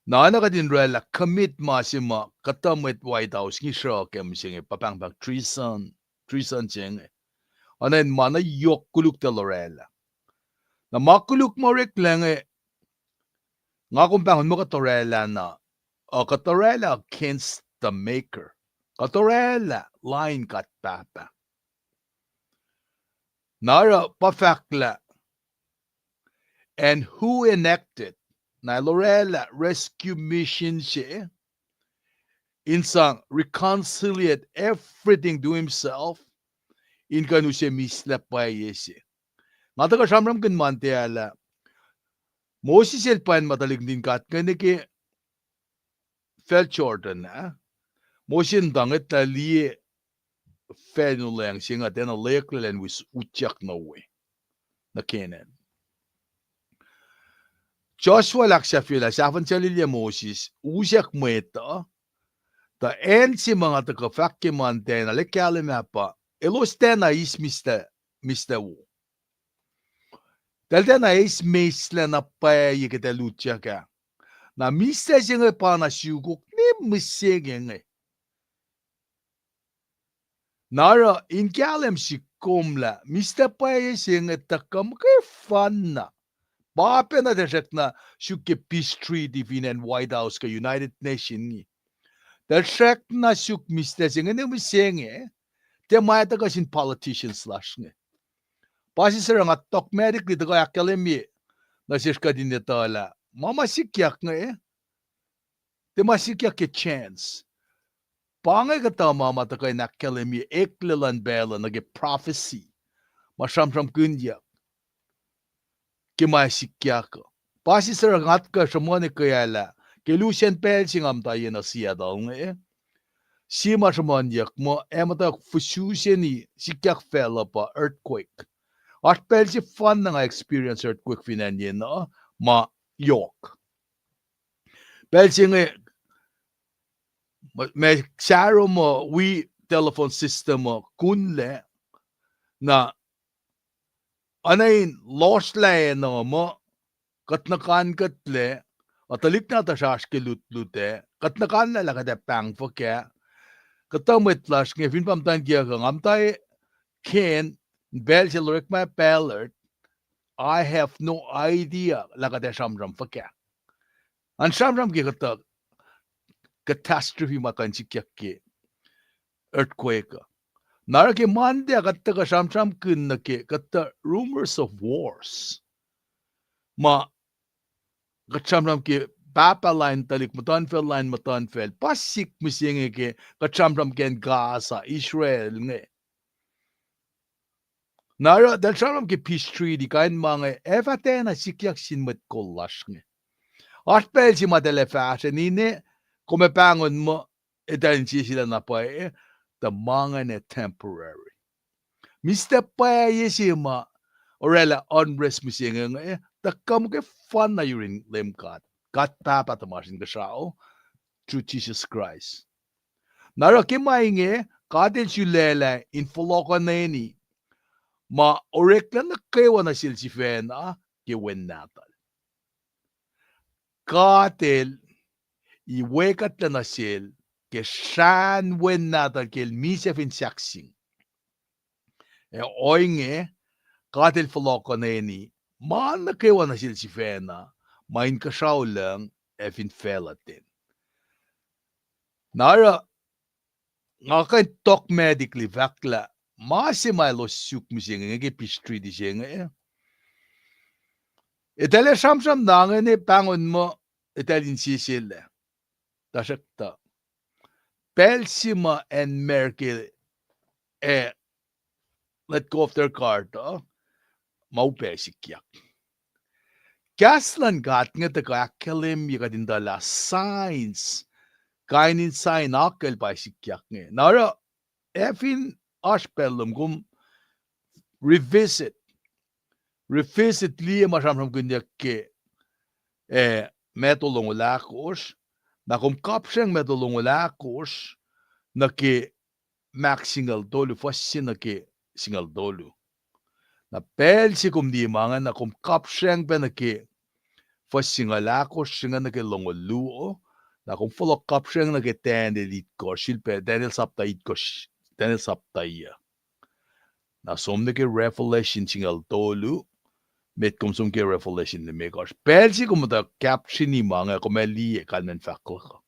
Na oacna kuht in oraclah commit ma se ma kuhtuh mwet White House nge sruhkac mihsenge pa pahngpahng treason, treason se inge. Oacna in ma na yohk koluk tuh el oraclah. Na ma koluk ma oreklac inge, nga kom pahngon muh kuht oraclah na, uh, kuht oraclah against the maker. Kuht oraclah lain God Pahpah. Na oruh pa fahk lah, and who enacted, na el oraclah rescue mission se in sang reconciliate everything to himself, in kuh in use mihslac pwacye se. Nga tuhkuh sramsramkihn Monday ah lah Moses el pwacnwacng ma tuhlihk nuhtin God inge nuh ke facl Jordan ah. Moses el muhta ngwetlah liye facl in olweacng se inge, tiacna lweack lal in wi utyak nuh we, nuh Canaan. Joshua el ahksahfyelah, sahfuhn sel ilyac Moses, usack mwet uh, tuh acn se ma nga tuhkuh fahk ke Monday ah na el kahlwem ah pa, elos tiacna eis mihslac, mihslac wo. Eltahl tiacna eis mihslac na pwacye ke eltahl utyak ah. Na mihslac se inge pa na sukok ne mihsenge inge. Na oruh in kahlwem sihk kom lah mihslac pwacye se inge tuhkuh muhkwena. Pa pacna tuh srackna suk ke peace treaty fin acn White House kuh United Nation inge. Tuh srackna suk mihslac se inge ne mihsenge, tiac ma tuhkuh sin politicians lasr inge. Pa se suc oruh nga dogmatically tuhkuh ahkkahlwemye nuh sesr kuht in etuh lah ma ma sikyak inge, tiac ma sikyak ke chance. Pa inge kuhtuh ma ma tuhkuh in ahkkahlwemye eklac luhn pacl uh nuh ke prophecy ma sramsramkihnyuck ke ma sikyak uh. Pa se suc oruh nga tuhkuh sruhmuhn ke ah lah ke lusen pacl se nga muhta ye nuh Seattle inge, sie ma sruhmuhnyuck muh ac muhtwacwacack fususeni sikyak facluh pa earthquake. Oasr pacl sefanna nga experience earthquake fin acn yenuh ma yohk. Pacl se inge ma, ma sahro muh wi telephone system uh kunlac, na oacna in lohsrlah enenuh muh kuht nuh kain kuhtlac, uh, tuhlihk nahtuhsr oasr ke lutlut ah, kuht nuh kain lah lah kuht ac pahng fuhkah, kuhtuh mwet lasr inge fin pa muhtwacn kiyuhk uh, nga muhta Ken, pacl se el orekma Ballard, I have no idea lah kuht ac sramsram fuhkah. An sramsram ke kuhtuh catastrophe ma kuh in sikyak ke earthquake uh. Na oruh ke Monday ah kuht tuhkuh sramsramkihn nuh ke kuhtuh rumors of wars ma kuht sramsram ke pahpah lain tuhlihk, muhtuhnfacl lain muhtuhnfacl. Pa sik mihsenge ke kuht sramsram ke acn Gaza, Israel inge. Na oruh eltahl sramsram ke peace treaty, kain ma inge ac fah tiacna sikyak sin mwet kol lasr inge. Oasr pacl se ma eltahl ac fahsrweni ne, kom ac pahngon muh eltahl inseselac na pwacye, tuh ma ingacn temporary. Mihslac pwacye se ma oraclah unrest mihsenge inge, tuhkuh muhkwena yurin Leum God, God Pahpah tuhmasr Inkuhsrao, through Jesus Christ. Na oruh ke ma inge, God El sulaclah in fohlohkohneni ma oreklac nuh kwewa nuh sel sifacna ke Wen Nahtuhl. God El iwekuhtlac nuh sel ke srahn Wen Nahtuhl ke El misac fin sahkseng. Ac ohinge, God El fohlohkohneni ma nuh kwewa nuh sel sifacna, ma Inkuhsrao lucng ac fin facluh ten. Na oruh nga kuh in dogmatically fahk lah ma se ma elos suk mihsenge inge ke peace treaty se inge, eltahl ac sramsram na ingacn, pahngon muh eltahl inseselac. Tuhsruhktuh pacl se ma acn America ac let go of their guard uh, ma upac sikyak. Kahs luhn God inge tuhkuh ahkkahlwemye kuht in tuhlac signs, kain in sign akucl pa sikyak inge. Na oruh, ac fin oasr pacl lom kom revisit, revisit liye ma sramsramkihnyuck ke, eh, Matthew longoul ahkosr, na kom kapsreng Matthew longoul ahkosr, nuh ke Mark singucul tolu, fuhs se nuh ke singucul tolu. Na pacl se kom liye ma inge, na kom kapsreng pac nuh ke fuhs singucul ahkosr se inge nuh ke longoul luo, na kom fohlohk kapsreng nuh ke Daniel itkohsr, sifilpac Daniel sapta itkohsr, Daniel sapta yuh. Na som nuh ke Revelation singucul tolu, met kom som ke Revelation limekohsr. Pacl se kom muhta caption-i ma inge, kom ac liye kalmacn fahk luhk uh.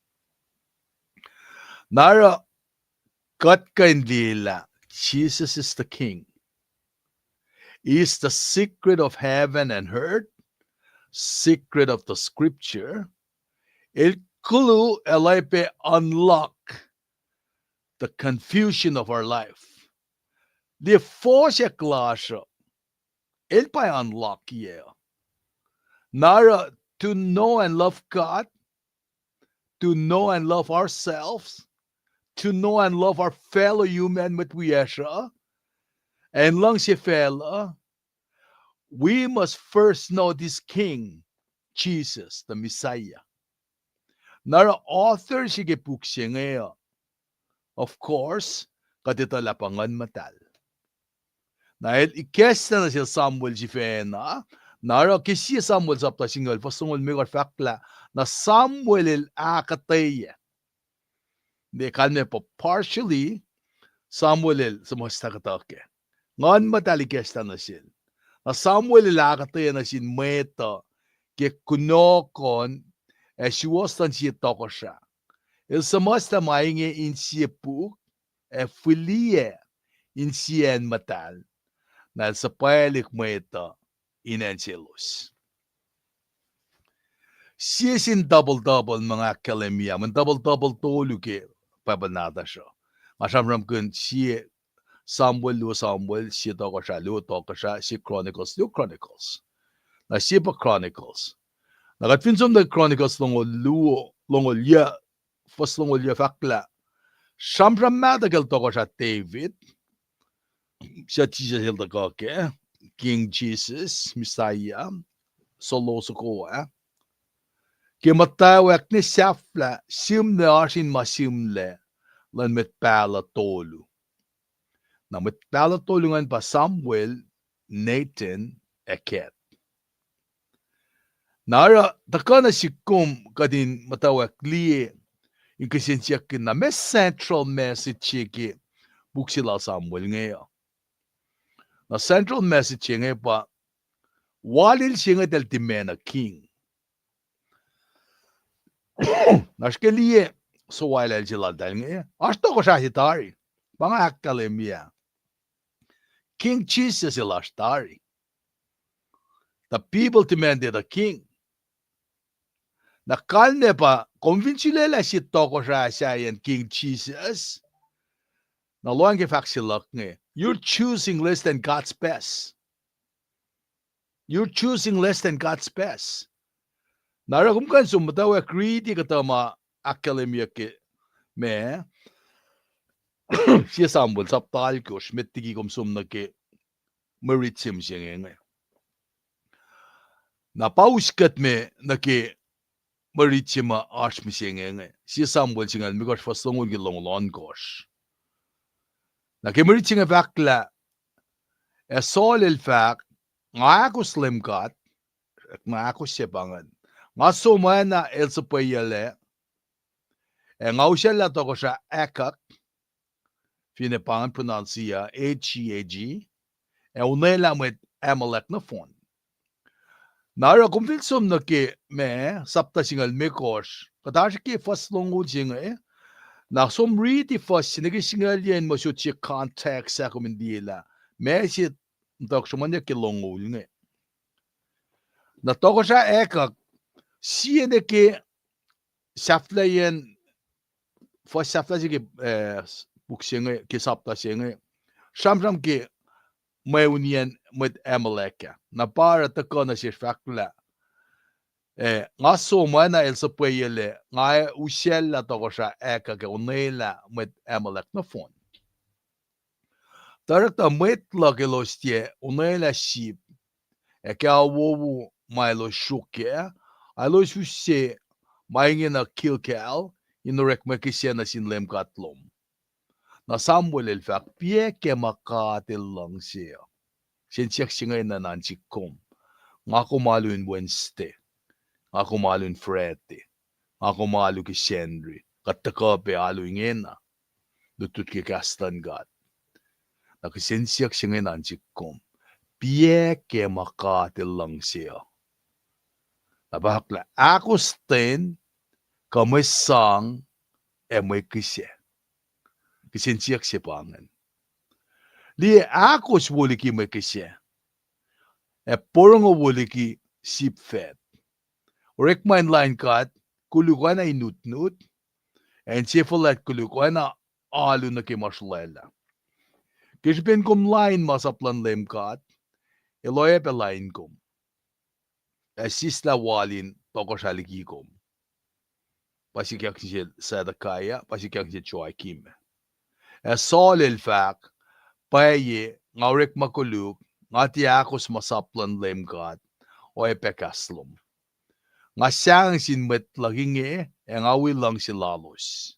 Na oruh, kuht kuh in liyelah, Jesus is the King. He is the secret of heaven and earth, secret of the scripture. El clue, el oacyacpac unlock the confusion of our life. Liye fohsack lasr uh, el pa unlock-iyac. Na oruh, to know and love God, to know and love ourselves, to know and love our fellow human, mwet wiyacsr uh, ac in luhngse facluh, we must first know this King, Jesus, the Messiah. Na oruh author se ke puk se inge uh, of course, kuht etuh lah pa Nguhn Muhtahl. Na el ikacslah nuh sel Samuel sifacna, na oruh ke sie Samuel sapta singucul, fuhs longoul limekohsr fahk lah, na Samuel el ahkuhtweyac. Ne kalmac pa partially, Samuel el suhmuhslah kuhtuh kac. Nguhn Muhtahl ikacslah nuh sel. Na Samuel el ahkuhtweyac nuh sin mwet uh ke kunohkohn ac suwohs luhn sie tohkohsrah. El suhmuhslah ma inge in sie puk ac fihliyac in sie acn muhtahl. Na el suhpwaclihk mwet uh in acn selos. Sie sin double double ma nga ahkkahlwemye, mweyen double double tolu ke Bible nahtuhsr uh. Nga sramsramkihn sie Samuel, luo Samuel, sie tohkohsrah, luo tohkohsrah, sie Chronicles, luo Chronicles. Na sie pa Chronicles. Na kuht fin som nuh Chronicles longoul luo, longoul yuh, fuhs longoul yuh fahk lah, sramsram mahtuh kacl tohkohsrah David, suc Jisus el tuhkuh kac, King Jesus, Messiah, suhlos soko ah, ke muhtwacwacack ne sahflah, sihmlac oasr in ma sihmlac luhn mwet pahluh tolu. Na mwet pahluh tolu ingacn pa Samuel, Nathan, ac Gad. Na oruh tuhkuh nuh sihk kom kuht in muhtwacwacack liye in kihsen siyuck na meac central message se ke puk se lal Samuel inge uh. Na central message se inge pa, walil se inge eltahl timac nuh king. Na srihke liye suwaclah se laltahl inge, oasr tohkohsrah se tari. Pa nga ahkkahlwemye, King Jesus el oasr tari. The people demanded a king. Na kalmac pa, kom fin sulaclah sie tohkohsrah sahyacn King Jesus, na lohacng ke fahk se luhk inge, you're choosing less than God's best. You're choosing less than God's best. Na oruh kom kuh in som muhtwacwacack riti kuhtuh ma ahkkahlwemyeyuck ke ma, sie Samuel sapta alkosr, met liki kom som nuh ke mwe rit se mihsenge inge. Na pa us kuht me nuh ke mwe rit se ma oasr mihsenge inge. Sie Samuel singucul limekohsr, fuhs longoul ke longoul ohnkohsr. Na ke mwe rit se inge fahk lah, ac Saul el fahk, nga ahkos Leum God, nga ahkos se pa ingacn. Nga som oacna el suhpweyuclac, ac nga usacllah tohkohsrah Agag, finne pa ingacn pronounce-i uh, A G A G, ac onwelah mwet Amalek nohfohn. Na oruh kom fin som nuh ke ma, sapta singucul limekohsr, kuht oasr ke fuhs longoul se inge, na som riti fuhs se nuh ke singucul yuh in muh sot se context ah kom in liyelah ma se tohkohsrah ma nuh ke longoul inge. Na tohkohsrah Agag, sie nuh ke sahflahiyacn, fuhs sahflah se ke, eh, puk se inge, ke sapta se inge, sramsram ke mweuniyacn mwet Amalek ah. Na pa oruh tuhkuh nuh sesr fahk lah, eh, nga som oacna el suhpweyuclac, nga usacllah tohkohsrah Agag ke onwelah mwet Amalek nohfohn. Tuhsruhktuh mwet luhk elos tiac onwelah sip ac kawowo ma elos sruokyac, elos use ma inge nuh Gilgal in orekma kihsac nuh sin Leum God lom. Na Samuel el fahk, piac ke ma God El luhngse uh. Kihsen siyuck se inge nuh sin kom. Nga kom alu in Wednesday. Nga kom alu in Friday. Nga kom alu ke Sacnri. Kuht tuhkuh pac alu ingena. Lutlut ke kahs luhn God. Na kihsen siyuck se inge nuh sin kom. Piac ke ma God El luhngse uh. Na pa fahk lah ahkostwen, kuh mwe sang, ac mwe kihsac. Kihsen siyuck se pa ingacn. Liye, ahkos wo liki mwe kihsac, ac porongo wo liki sip fact. Orekma in lain God, koluk oacna in nutnut, ac inse fuhlwact koluk oacna alu nuh ke ma srolwaclah. Ke srihpen kom lain masap luhn Leum God, El oacyacpac lain kom ac sislah wal in tohkohsrah liki kom. Pa sikyak nuh sel Zedekiah, pa sikyak nuh sel Joachim. Ac Saul el fahk, pwacye, nga orekma koluk, nga tiac ahkos masap luhn Leum God, oacyacpac kahs lom. Nga sahngweng sin mwet luhk inge, ac nga wi luhngse lalos.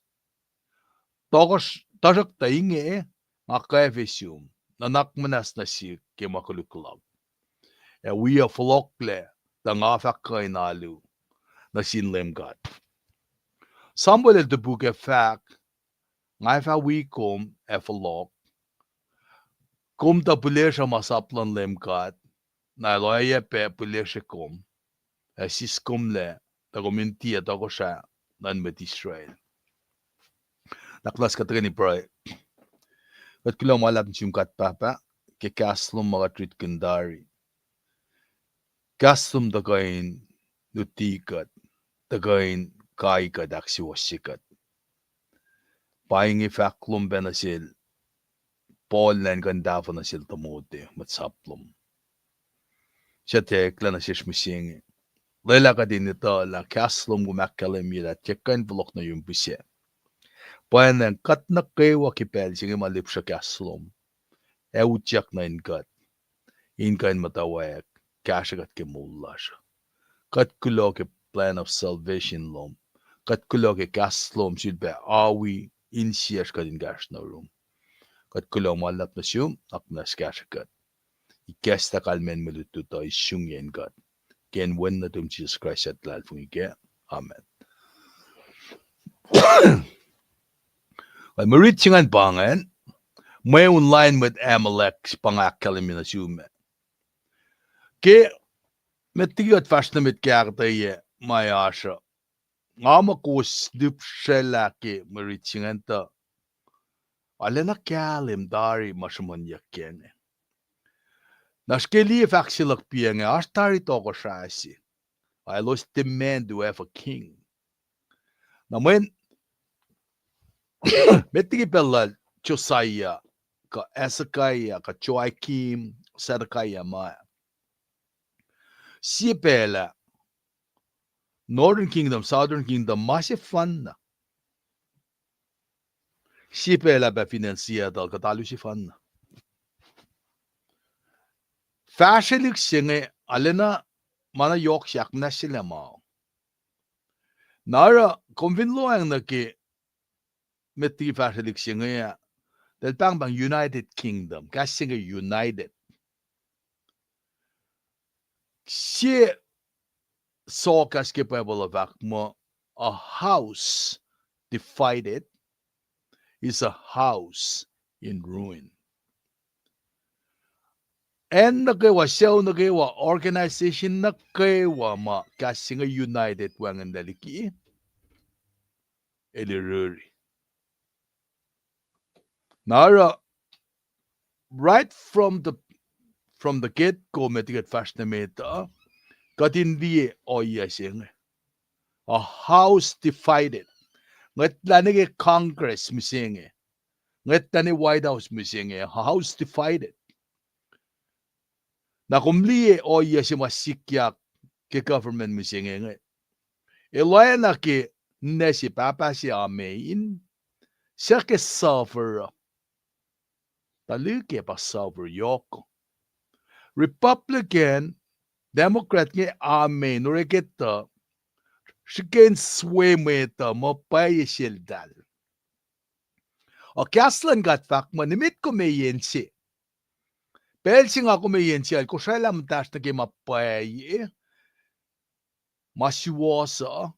Tohkohsr-, tuhsruhktuh inge, nga kwacfe sum, nuhnak muhnahs nuh sihk ke ma koluk luhk. Ac wi fohlohklac, tuh nga fah kuh in alu nuh sin Leum God. Samuel el topuk ac fahk, nga fah wi kom ac fohlohk. Kom tuh pihlesruh masap luhn Leum God, na El oacyacpac pihlesre kom, ac siskomlac, tuh kom in tiac tohkohsrah nuh sin mwet Israel. Na kuht tuhkweni pruhe. Kuht kuloh ma luhlahp nuh sum God Pahpah, ke kahs lom ma kuht rit kuh in tari. Kahs lom tuhkuh in luti kuht, tuhkuh in kai kuht, ahksuwohsye kuht. Pa inge fahk lom pac nuh sel Paul, na in kuh in tahfuh nuh sel Timothy, mwet sap lom. Suc tiac eklac nuh sesr mihsenge. Lwelah kuht in etuh lah kahs lom kom ahkkahlwemye lah tiac kuh in fohlohk nuh yurum pihsac. Pwacnwacng kuht nuh kwewa ke pacl se inge ma lihpsruh kahs lom, ac utyak nuh in kuht, in kuh in muhtwacwacack, kahsrwe kuht ke moul lasr. Kuht kuloh ke plan of salvation lom. Kuht kuloh ke kahs lom sulpac awi insiyacsr kuht in kahsruh nuh yurum. Kuht kuloh ma luhlahp nuh sum, nuhnak muhnahs kahsrwe kuht. Ikacslah kalmacn mwe lutlut uh, isungiyacn kuht. Ke inen Wen nuhtum Jisus Kraist suc luhlahlfongi kac. Amen. Mwe rit se ingacn pa ingacn, mweun lain mwet Amalek pa nga ahkkahlwemye nuh sum ah. Ke met liki kuht fahsr nuh met ke ahkuhtweyac ma oasr uh, nga muh kowos lihpsrwaclah ke mwe rit se ingacn tuh arulacna kahlwem tari ma sruhmuhnyuck kac inge. Na srihke liye fahk se luhk piac inge, oasr tari tohkohsrah se, elos demand to have a king. Na mweyen met liki pacl lal Josiah, kuh Hezekiah, kuh Joachim, Zedekiah ma, sie pacl ah, Northern Kingdom, Southern Kingdom, ma sefanna. Sie pacl ah pa fin acn Seattle, kuht alu sefanna. Fahsrwelihk se inge arulacna ma na yohk se ahkmuhnahsyelah ma. Na oruh kom fin lohacng nuh ke met liki fahsrwelihk se inge ah, eltahl pahngpahng United Kingdom, kahs se inge united. Sie sohkahs ke Bible uh fahk muh, a house divided is a house in ruin. Acn nuh kwewa, sucu nuh kwewa, organization nuh kwewa ma kahs se inge united wacngihnlac liki, el riti. Na oruh, right from the, from the get-go, met liki kuht fahsr nuh met uh, kuht in liye ohiyac se inge. A house divided. Ngwetlah nuh ke Congress mihsenge. Ngwetlah nuh ke White House mihsenge. A house divided. Na kom liye ohiyac se ma sikyak ke government mihsenge inge. El oacna ke ninac se pahpah se Amein, suc ke suffer uh. Tuhlihk ac pa suffer yohk. Republican, Democrat inge Amein, oreketuh, srihke in swe mwet uh muh pwacye seltahl. Ac kahs luhn God fahk muh nimet kom eis inse. Pacl se nga kom eis inse, el kosraclah muhtahsr nuh ke ma pwacye, ma suwohs uh,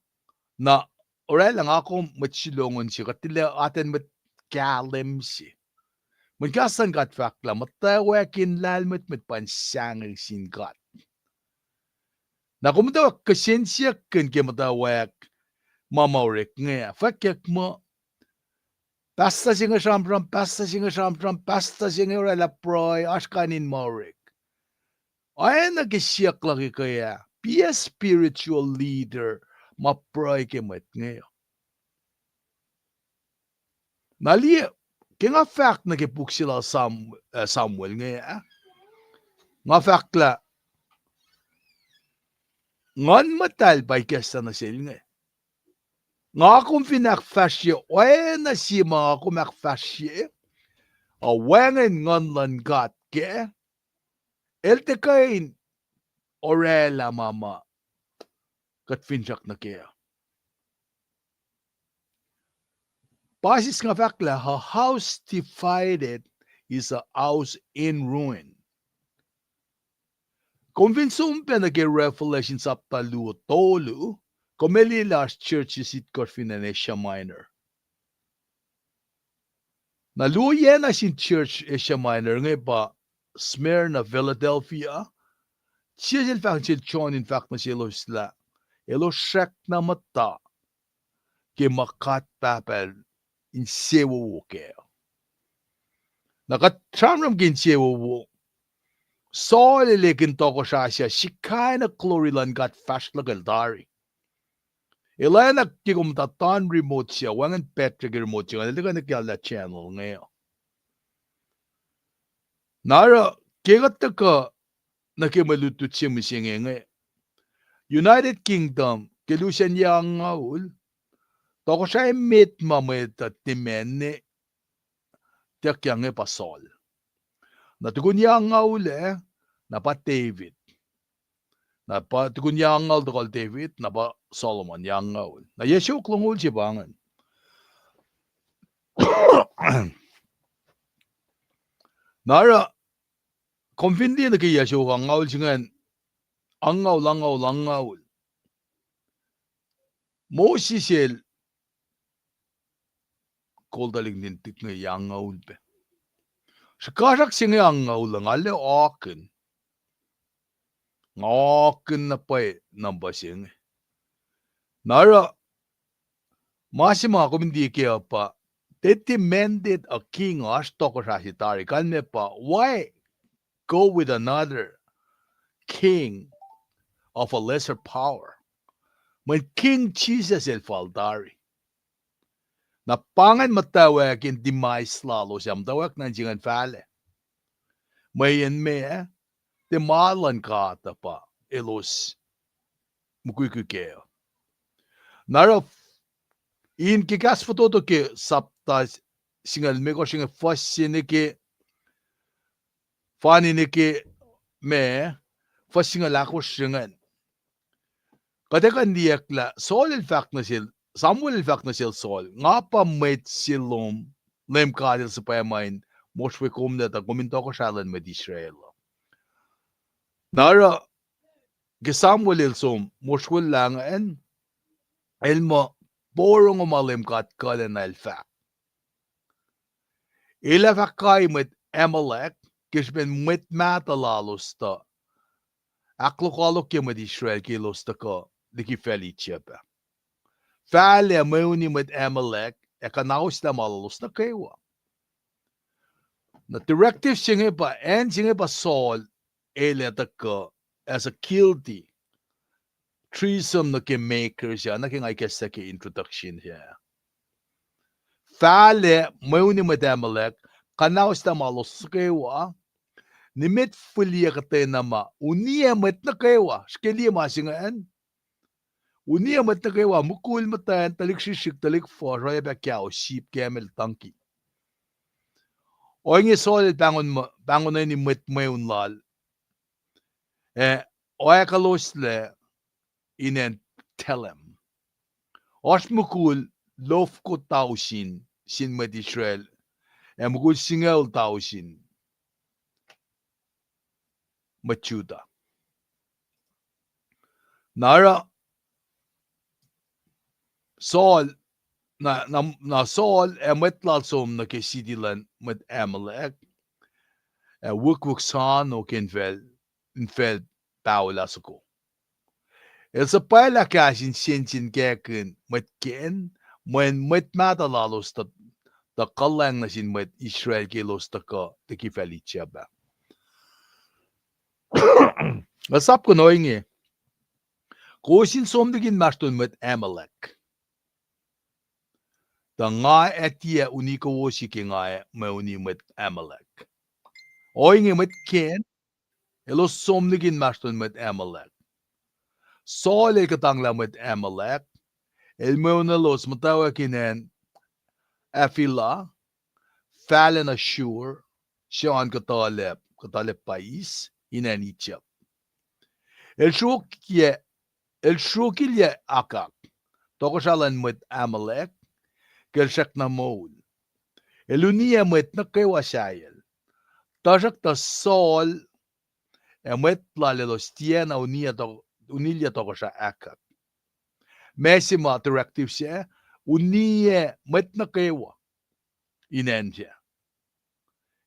na oraclah nga kom mwet sulongon se, kuht tilac atacn mwet kahlwem se. Mweyen kahs luhn God fahk lah muhtwacwacack in lahlmwetmwet pa in sahngweng sin God. Na kom muhtwacwacack kihsen siyuck ke muhtwacwacack ma ma orek inge, fwackyuck muh, pastor se inge sramsram, pastor se inge sramsram, pastor se inge oraclah pruhe, oasr kain in ma orek. Oacna ke siyuck luhk ke ah, be a spiritual leader, ma pruhe ke mwet inge. Na liye, ke nga fahk nuh ke puk se lal Sam-, eh, Samuel inge, ah, nga fahk lah Nguhn Muhtahl pa ikacslah nuh sel inge. Nga kom fin ahkfahsrye oacna sie ma nga kom ahkfahsrye, ac wacngihn Nguhn luhn God kac, el tiac kuh in oraclah ma ma kuht finsrak nuh kac. Basis nga fahk lah, a house divided is a house in ruin. Kom fin som pac nuh ke Revelation sapta luo tolu, kom liye lah oasr churches itkohsr fin acn Asia Minor. Na luo yac na sin church Asia Minor inge pa Smyrna, Philadelphia, sie sel fahk sel John in fahk nuh selos lah elos srackna muhta ke ma God Pahpah El insewowo kac. Na kuht sramsram ke insewowo, Saul el ekihn tohkohsrah se, srihkena glory luhn God fahsr luhkel tari. El oacna ke kom muhta tuhn remote se, wacngihn battery ke remote se ingacn, el tuhkuh nuh ke lah channel inge. Na oruh ke kuht tuhkuh nuh ke mwe lutlut se mihsenge inge, United Kingdom ke lusen yac angngaul, tohkohsrah emet ma mwet uh tiac mane, tiac ke inge pa Saul. Na tukun yac angngaul ah, na pa David. Na pa tukun yac angngaul tohkohl David, na pa Solomon yac angngaul. Na yac siofok longoul se pa ingacn. Na oruh, kom fin liye nuh ke yac siofok angngaul se ingacn, angngaul, angngaul, angngaul, Moses el kol tuhlihk nuhtin tik inge yac angngaul pac. Srihkasrak se inge angngaul uh nga lac ohkihn. Nga ohkihn na pwacye number se inge. Na oruh, ma se ma kom in liye kac uh pa, they demanded a king, oasr tohkohsrah se tari, kalmac pa, why go with another king of a lesser power? Mweyen King Jesus el fal tari. Na pa ingacn muhtwacwacack in demise lalos ac muhtwacwacack nuh in se ingacn fahlac. Mweyen meac, tiac ma luhn God uh pa elos mukwikwi kac. Na oruh in ke kahs fototo ke sapta singucul limekohsr inge, fuhs se nuh ke, fani nuh ke, ma, fuhs singucul ahkosr ingacn, kuht ac kuh in liyacacng lah Saul el fahk nuh sel, Samuel el fahk nuh sel Saul, nga pa mwet se lom, Leum God El suhpwacma in mosrwe kom lac tuh kom in tohkohsrah luhn mwet Israel uh. Na oruh ke Samuel el som mosrwellah ingacn, el muh, porongo ma Leum God kuhlacna el fahk. El ac fah kai mwet Amalek ke srihpen mwet mahtuh lalos tuh ahklokoalokye mwet Israel ke elos tuhkuh liki facl Egypt ah. Fahlac mweuni mwet Amalek ac kuhnauslah ma lalos nuh kwewa. Na directive se inge pa, acn se inge pa Saul el ac tuhkuh as a guilty treason nuh ke makers ah, nuh ke nga ikacslah ke introduction ah. Fahlac mweuni mwet Amalek, kuhnauslah ma lalos nuh kwewa, Nimet fihliyac kuhtwena ma uniyac mwet nuh kwewa, srihke liye ma se ingacn. Uniyac mwet nuh kwewa, mukul, muhtwacn, tuhlihk srihsrihk, tuhlihk fuhsr, oacyacpac cow, sheep, camel, donkey. Ohinge Saul el pahngon, pahngonweni mwet mweun lal, ac oakwuloslac in acn Telaim. Oasr mukul lofoko tausin sin mwet Israel, ac mukul singucul tausin mwet Judah. Na oruh Saul, na, na, na Saul ac mwet lal som nuh ke siti luhn mwet Amalek, ac wikwik sano ke infacl, infacl paholah soko. El suhpwaclah kahs in sensenkackihn mwet Ken, mweyen mwet mahtuh lalos tuh, tuh kuhlwacng nuh sin mwet Israel ke elos tuhkuh liki facl Egypt ah. El sapkihn ohinge, kowos in som liki inmahsrlon mwet Amalek, tuh nga ac tiac uni kowos ke nga ac mweuni mwet Amalek. Ohinge mwet Ken, elos som liki inmahsrlon mwet Amalek. Saul el kuhtanglah mwet Amalek, el mweun elos muhtwacwacack in acn Havilah, fahlen Ashur, sruan kuhtuhlacp, kuhtuhlacp pa eis, in acn Egypt. El sruokyac, el sruokilyac Agag, tohkohsrah luhn mwet Amalek, ke el srackna moul. El uniyac mwet nuh kwewa sahyacl. Tuhsruhktuh Saul ac mwet lal elos tiacna uniyac to-, unilyac tohkohsrah Agag. Ma se ma directive sac, uniyac mwet nuh kwewa in acn sac.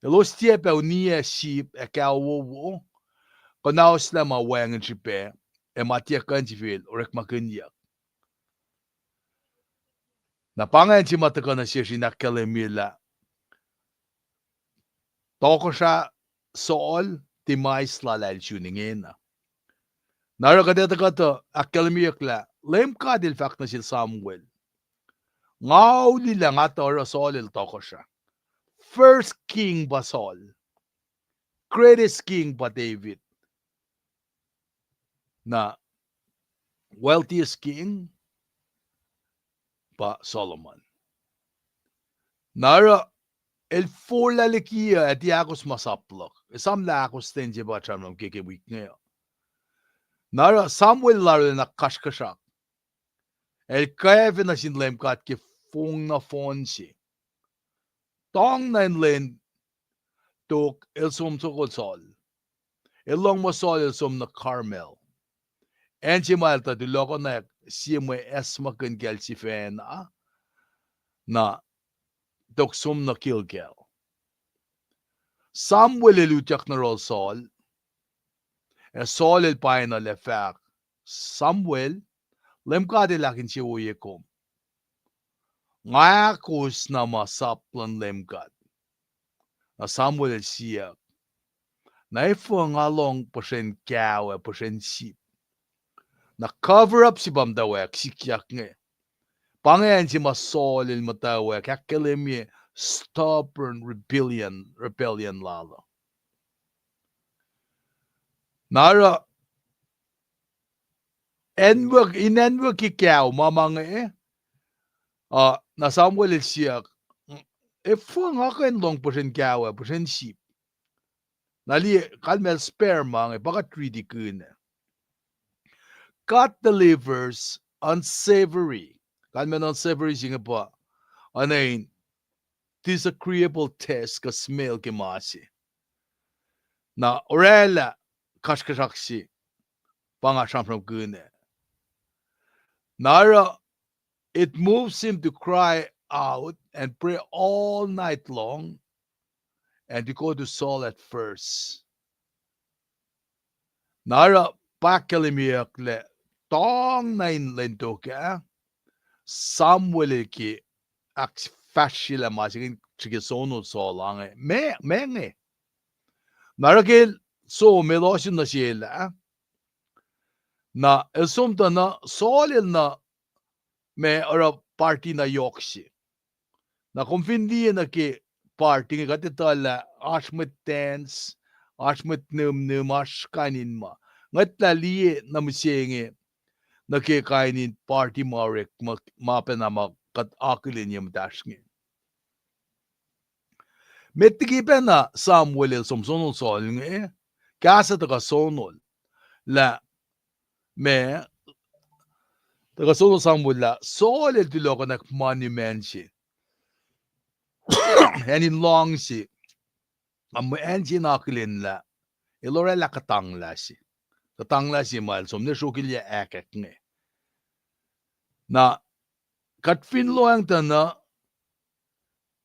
Elos tiac pac uniyac sheep ac cow wowo, kuhnaoslah ma wacngihn srihpac, ac ma tiac kuh in sifil orekmakihnyuck. Na pa ingacn se ma tuhkuh nuh sesr in ahkkahlwemye lah tohkohsrah Saul, demise lal ah el sun ingena. Na oruh kuht ac tuhkuh tuh ahkkahlwemyeyuck lah Leum God el fahk nuh sel Samuel, nga uli lah nga tuh oruh Saul el tohkohsrah. First king pa Saul. Greatest king pa David. Na wealthiest king pa Solomon. Na oruh el forlah liki uh ac tiac ahkos ma sap luhk. Esam lah ahkos ten se pa sramsram ke ke wik inge uh. Na oruh Samuel el arulacna kasrkuhsrak, el kwacfe nuh sin Leum God ke fong nohfohn se. Tong na in lwen tok el som sokol Saul. El lohng muh Saul el som nuh Carmel, acn se ma el tuh tulohkohnak sie mwe acsmakihn kacl sifacna, na tok som nuh Gilgal. Samuel el utyak nuh yohrohl Saul, ac Saul el painuhl ac fahk, Samuel, Leum God el ahkinsewowoye kom. Nga ahkos na ma sap luhn Leum God. Na Samuel el siyuck, na efuh nga lohng puhsren cow ac puhsren sheep? Na cover up se pa muhtwacwacack sikyak inge. Pa inge acn se ma Saul el muhtwacwacack ahkkahlwemye stubborn rebellion, rebellion lal uh. Na oruh anwuck, in anwucki cow ma ma inge, uh, na Samuel el siyuck, efuh nga kuh in lohng puhsren cow ac puhsren sheep? Na liye, kalmac el spare ma inge, pa kuht riti kihn. God delivers unsavory. Kalmac unsavory se inge pa oacna in disagreeable taste kuh smell ke ma se. Na orwaclah kasrkuhsrak se, pa nga sramsramkihn ah. Na oruh it moves him to cry out and pray all night long and to go to Saul at first. Na oruh pa ahkkahlwemyeyuck lah tong na in lwen tok ah, Samuel el ke ahkfahsryelah ma se inge srihke sono Saul ah inge, ma, ma inge. Na oruh ke el som, el ohsun nuh sel ah, na el som tuh na Saul el na ma oruh party na yohk se. Na kom fin liye nuh ke party inge kuht etuh lah oasr mwet dance, Oasr mwet nihmnihm, oasr kain in ma. Ngwetlah liye nuh mihsenge nuh ke kain in party ma orek ma, ma pacna ma kuht akihlen ye muhtasr inge. Met liki pacna Samuel el som sonol Saul inge, kahs uh tuhkuh sonol lah, ma, tuhkuh sonol Samuel lah Saul el tulohkohnak monument se, acn in lohng se, a mwe acn se in akihlen lah el oraclah kuhtanglah se. Kuhtanglah se ma el som ne sruokilyac ahkack inge. Na kuht fin lohacng tuh na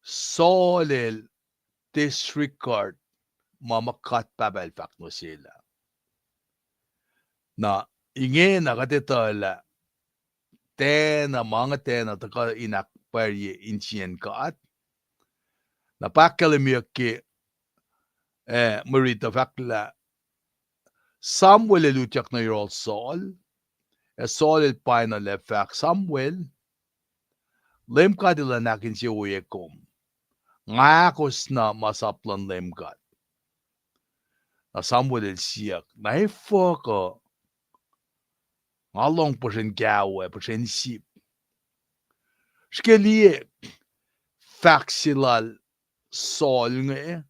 Saul el disregard ma ma God Pahpah el fahk nuh sel ah. Na ingena kuht etuh lah tiacna, ma inge tiacna tuhkuh in ahkpwacrye insiyacn God. Na pa ahkkahlwemyeyuck ke, eh, mwe riti uh fahk lah Samuel el utyak nuh yohrohl Saul, ac Saul el painguhlah fahk, Samuel, Leum God elan ahkinsewowoye kom. Nga ahkos na masap luhn Leum God. Na Samuel el siyuck, na efuh kuh nga lohng puhsren kawo ac puhsren sip? Srihke liye fahk se lal Saul inge,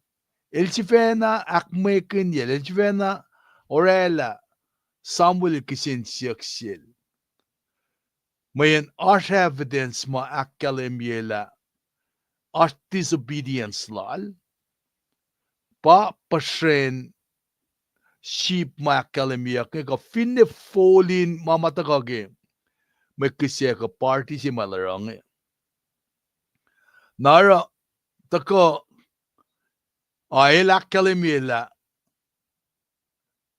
el sifacna ahkmwekihnyacl, el sifacna oraclah Samuel el kihsen siyuck sel. Mweyen oasr evidence ma ahkkahlwemye lah oasr disobedience lal, pa puhsren sip ma ahkkahlwemyeyuck inge, kuh finne folin ma ma tuhkuh ke mwe kihsac kuh party se ma el oruh inge. Na oruh tuhkuh, a, el ahkkahlwemye lah,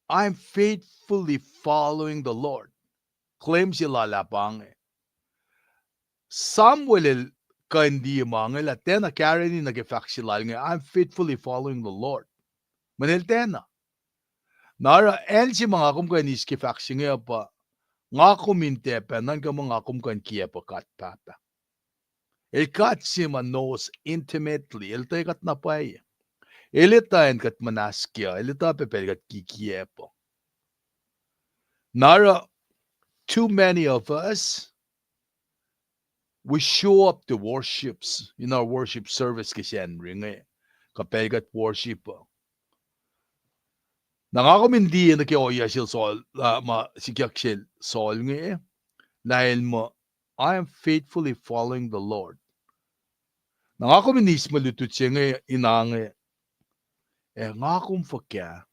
I'm faithfully following the Lord. Claim se lal ah pa inge. Samuel el kuh in liye ma inge lah tiacna kahreni nuh ke fahk se lal inge, I'm faithfully following the Lord. Mweyen el tiacna. Na oruh acn se ma nga kom kuh in eis ke fahk se inge uh pa, nga kom in tiac pacna nuhnkuh muh nga kom kuh in kiacp uh God Pahpah. El God se ma knows intimately, el etuh kuht na pwacye. El etuh acn kuht muhnahs kac uh, el etuh pac pacl kuht kikiacp uh. Na oruh, too many of us, we show up to worships, in our worship service ke Sacnri inge, kuh pacl kuht worship uh. Na nga kom in liye nuh ke ohiyac sel Saul, uh, ma sikyak sel Saul inge, lah el muh, I am faithfully following the Lord. Na nga kom in eis mwe lutlut se inge in ange, ac nga kom fuhkah?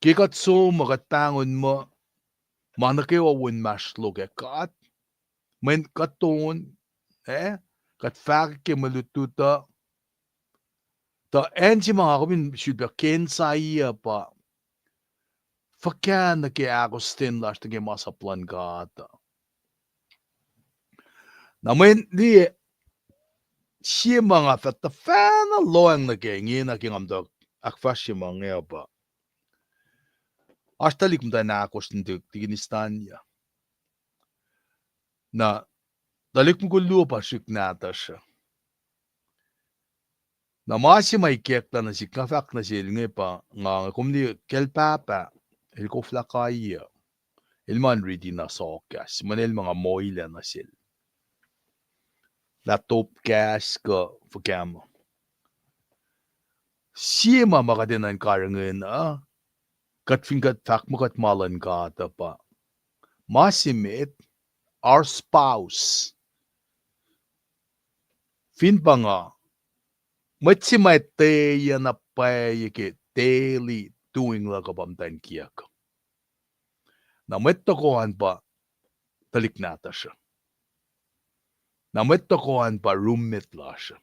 Ke kuht som uh, kuht pahngon muh ma nuh kwewa wo inmahsrlok ac God, mweyen kuht on, eh, kuht fahkwack ke mwe lutlut uh, tuh acn se ma nga kom in sifilpac kena sahyac pa, fuhkah nuh ke ahkostwen lasr nuh ke masap luhn God uh? Na mweyen liye, sie ma nga fah tuhfahna lohacng nuh ke ingena ke nga muhta ahkfahsrye ma inge uh pa, oasr tuhlihk muhtwacn ahkosr nuh tuk tikinistan ah. Na tuhlihk mukul luo pa srihk nahtuhsr uh. Na ma se ma ikacklah nuh sihk, nga fahk nuh sel inge pa, nga inge, kom liye, kacl pahpah, el koflah kai uh, el ma in riti na sohkahs, mweyen el ma nga moilac nuh sel lah top kahs kuh fuhkah ma. Sie ma ma kuht enenuh in karihngihn uh, kuht fin kuht fahk muh kuht ma luhn God uh pa, ma se met, our spouse, fin pa nga, mwet se ma etweyuc na pwacye ke daily doing luhk uh pa muhtwacn kiyuhk. Na mwet tohkoh an pa tuhlihk nahtuhsr uh. Na mwet tohkoh an pa roommate lasr uh.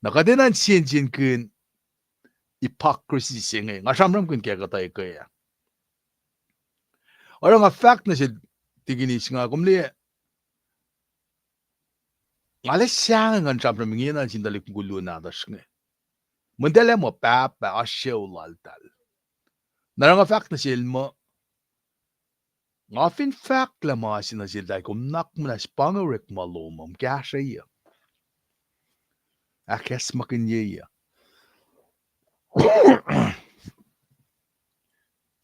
Na kuht enenuh in sensenkihn hypocrisy se inge, nga sramsramkihn ke kuhtwena ke ah. Oruh nga fahk nuh sel tikinis nga, kom liye, nga lah sahngweng ngan sramsram ingena nuh sin tuhlihk mukul luo nahtuhsr inge. Mweyen eltahl muh pahpah, oasr sucu laltahl. Na oruh nga fahk nuh sel muh, nga fin fahk lah ma se nuh seltahl, kom nuhnak muhnahs, pa inge orekma lom uh, kahsrweyuc, ahkacsmakihnye uh.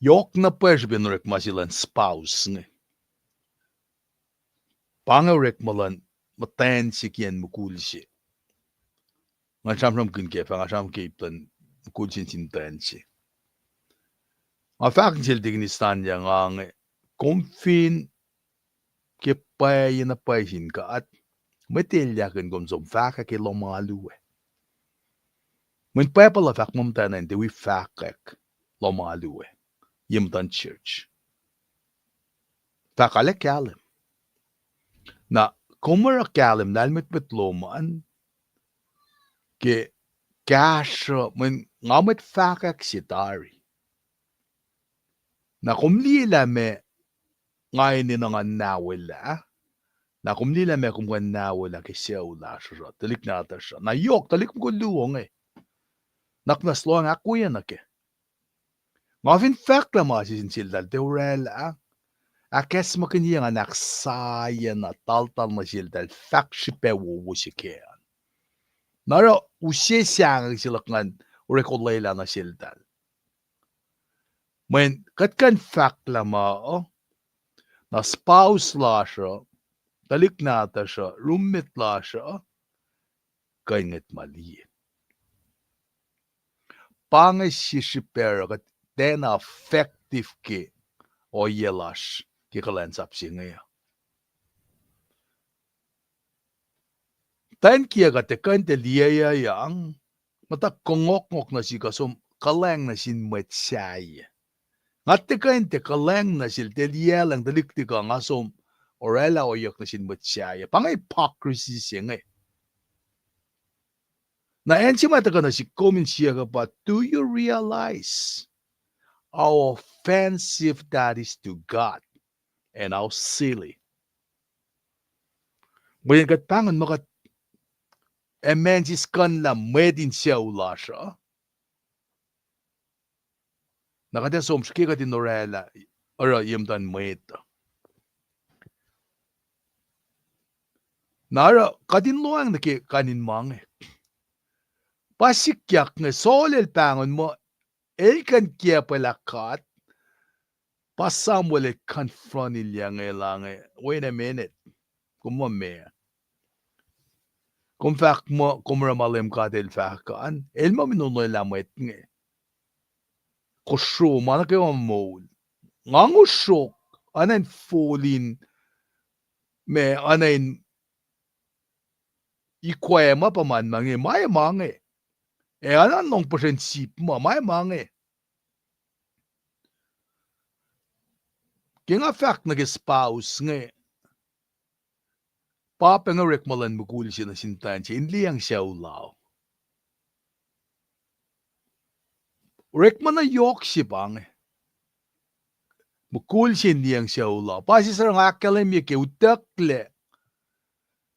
Yohk na pwacye srihpen orekma se luhn spouse inge. Pa inge orekma luhn muhtwacn se kiyacn mukul se. Nga sramsramkihn ke fah nga sramsram ke ip luhn mukul se nuh sin muhtwacn se. Nga fahk nuh sel Deacon Istanya nga inge, kom fin ke pwacye na pwacye sin God, mwet elyah kihn kom som fahkwack ke lohm alu we. Mweyen Bible uh fahk muh muhtwacn an tiac wi fahkwack lohm alu we ye muhtuhn church. Fahk arlac kahlwem. Na kom oruh kahlwem lahlmwetmwet lom an ke kahsruh mweyen nga mwet fahkwack se tari. Na kom liye lah meac nga enenuh ngan nawelah. Na kom liye lah meac kom kuh in nawelah ke sucu lasr uh, tuhlihk nahtuhsr uh. Na yohk, tuhlihk mukul luo inge. Nuhnak muhnahs lohacng ahkwoye nuh kac. Nga fin fahk lah ma se sin seltahl tiac orwaclah, ahkacsmakihnye ngan ahksahyac na taltal nuh seltahl, fahk srihpac wowo se kac an. Na oruh use sahngweng se luhk ngan orek olwelah nuh seltahl. Mweyen kuht kuh in fahk lah ma uh, na spouse lasr uh, tuhlihk nahtuhsr uh, roommate lasr uh, kuh in ngwet ma liye. Pa inge sie srihpac oruh kuht tiacna effective ke ohiyac lasr ke kuhlwacnsap se inge uh. Tuh in kiyac kuht tiac kuh in tiac liyeyuckyang, muhta kongohkngohk nuh sihk uh som kuhlwacng nuh sin mwet sahyac. Nga tiac kuh in tiac kuhlwacng nuh sel, tiac liyaclacng tuhlihk lihk uh, nga som orwaclah ohiyuck nuh sin mwet sahyac. Pa inge hypocrisy se inge. Na acn se ma tuhkuh nuh sihk kom in siyuck uh pa, do you realize how offensive that is to God and how silly? Mweyen kuht pahngon muh kuht ac ma sis kuhnlah mwet in sucu lasr uh. Na kuht ac som srihke kuht in orwaclah oruh ye muhtuhn mwet uh. Na oruh kuht in lohacng nuh ke kain in ma inge. Pa sikyak inge, Saul el pahngon muh el kuh in kiacpwelah God, pa Samuel el confront-ilyac inge lah inge, wait a minute, kom muh meac? Kom fahk muh kom oruh ma Leum God El fahk an, El muh in onwelah mwet inge. Kosro ma nuh kwewa moul. Nga ngosrok, oacna in folin, ma oacna in ikwac ma pa ma inge, ma e ma inge. Ac oacna in lohng puhsren sip ma, ma e ma inge. Ke nga fahk nuh ke spouse inge, pa pac inge orekma luhn mukul se nuh sin muhtwacn se in liyacacng sucu lal. Orekma na yohk se pa inge. Mukul se in liyacacng sucu lal. Pa se sruhnga ahkkahlwemye ke utucklac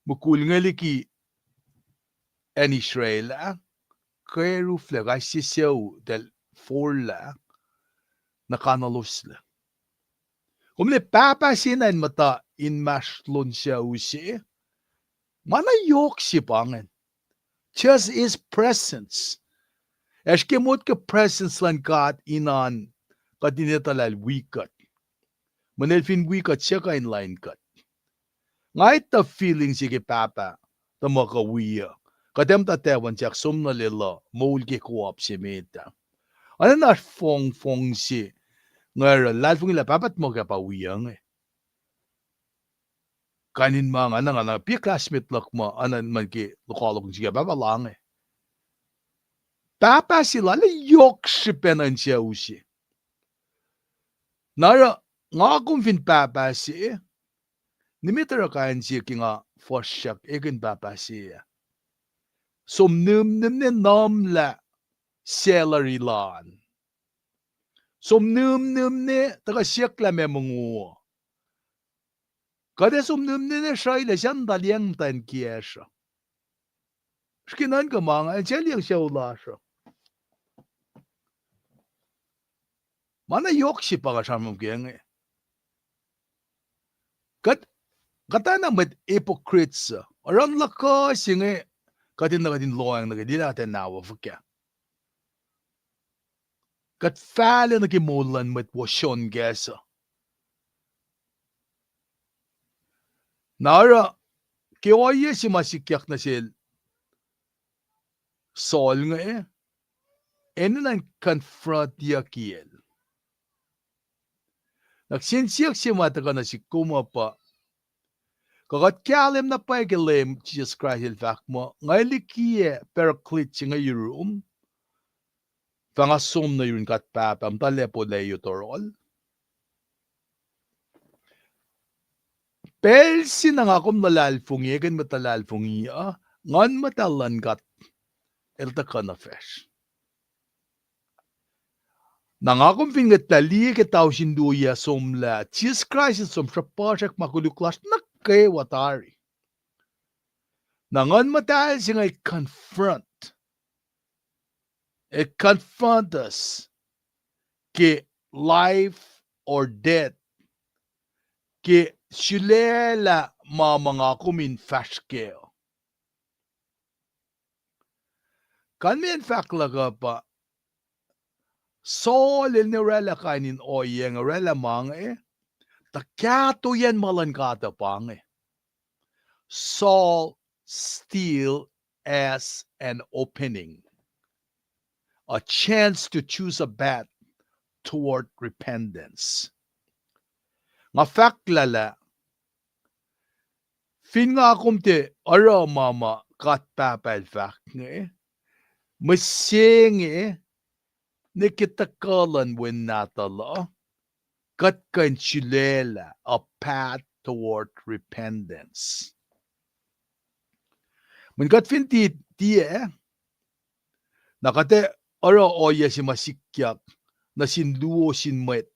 mukul inge liki acn Israel ah, keruflac kais sie sucu eltahl forlah, na kanoloslac. Kom liye pahpah se na in muhta inmahsrlon sucu se, ma na yohk se pa ingacn. Just His presence. Ac srihke motko presence luhn God in an, kuht in etuh lah El wi kuht. Mweyen El fin wi kuht, suc kuh in lain kuht? Nga etuh feeling se ke pahpah tuhmuhk uh wi uh. Kuht ac muhta tahfuhn sahk som nuh lwelah moul ke co-op se met ah. Oacna oasr fongfong se, nga oruh luhlahlfongi lah pahpah tuhmuhk ah pa wi uh inge. Kain in ma nga na, nga na, pa classmate luhk ma oacna in muh ke lokoalok in srihke pahpah la inge. Pahpah se lal ah yohk srihpac nuh in sucu se. Na oruh nga kom fin pahpah se, nimet oruh kain se ke nga fuhsrak ekihn pahpah se ah. Som nihmnihmne nuhmlah salary lal an. Som nihmnihmne tuhkuh siyuck lah meac mongo. Kuht ac som nihmnihmne sruhlah sahp tuh liyacacng muhtwacn kiyacsr uh. Srihke nuhnkuh ma nga, el suc liyacacng sucu lasr uh. Ma na yohk se pa nga sramsram ke inge. Kuht, kuht oacna mwet hypocrites uh. Oruh in luhkuh se inge, kuht in, kuht in lohacng nuh ke lilah kuht ac nawa fuhkah. Kuht fahlac nuh ke moul luhn mwet woson kahs uh. Na oruh, ke ohiyac se ma sikyak nuh sel Saul inge, enenuh in confront-yuck kiyacl. Na kihsen siyuck se ma tuhkuh nuh sihk kom uh pa, kuh kuht kahlwem na pwacye ke Leum Jisus Kraist el fahk muh, nga likiyac Paraclete se inge yurum, fah nga som nuh yurin God Pahpah, muhta lacpo lac yohrohl. Pacl se na nga kom luhlahlfongi, ekihn mwet luhlahlfongi uh, Nguhn Muhtahl luhn God el tuhkuh nuh facsr. Na nga kom fin ngwetlah liye ke tausin luo yac somlah, Jisus Kraist el som sruhpuhsrak ma koluk lasr nuh kwewa tari. Na Nguhn Muhtahl se inge confront, el confront us ke life or death, ke sulaclah ma ma nga kom in fahsr kac. Kalmacn fahk luhk uh pa, Saul el ne oraclah kain in ohiyac inge, oraclah ma inge, tuh kahtoiyacn ma luhn God uh pa inge. Saul still has an opening, a chance to choose a path toward repentance. Nga fahk lah, fin nga kom tiac oruh ma ma God Pahpah el fahk inge, mihsenge, ne ke tuhkuh luhn Wen Nahtuhl uh, kuht kuh in sulaclah a path toward repentance. Mweyen kuht fin tiac, tiac, na kuht ac oruh ohiyac se ma sikyak nuh sin luo sin mwet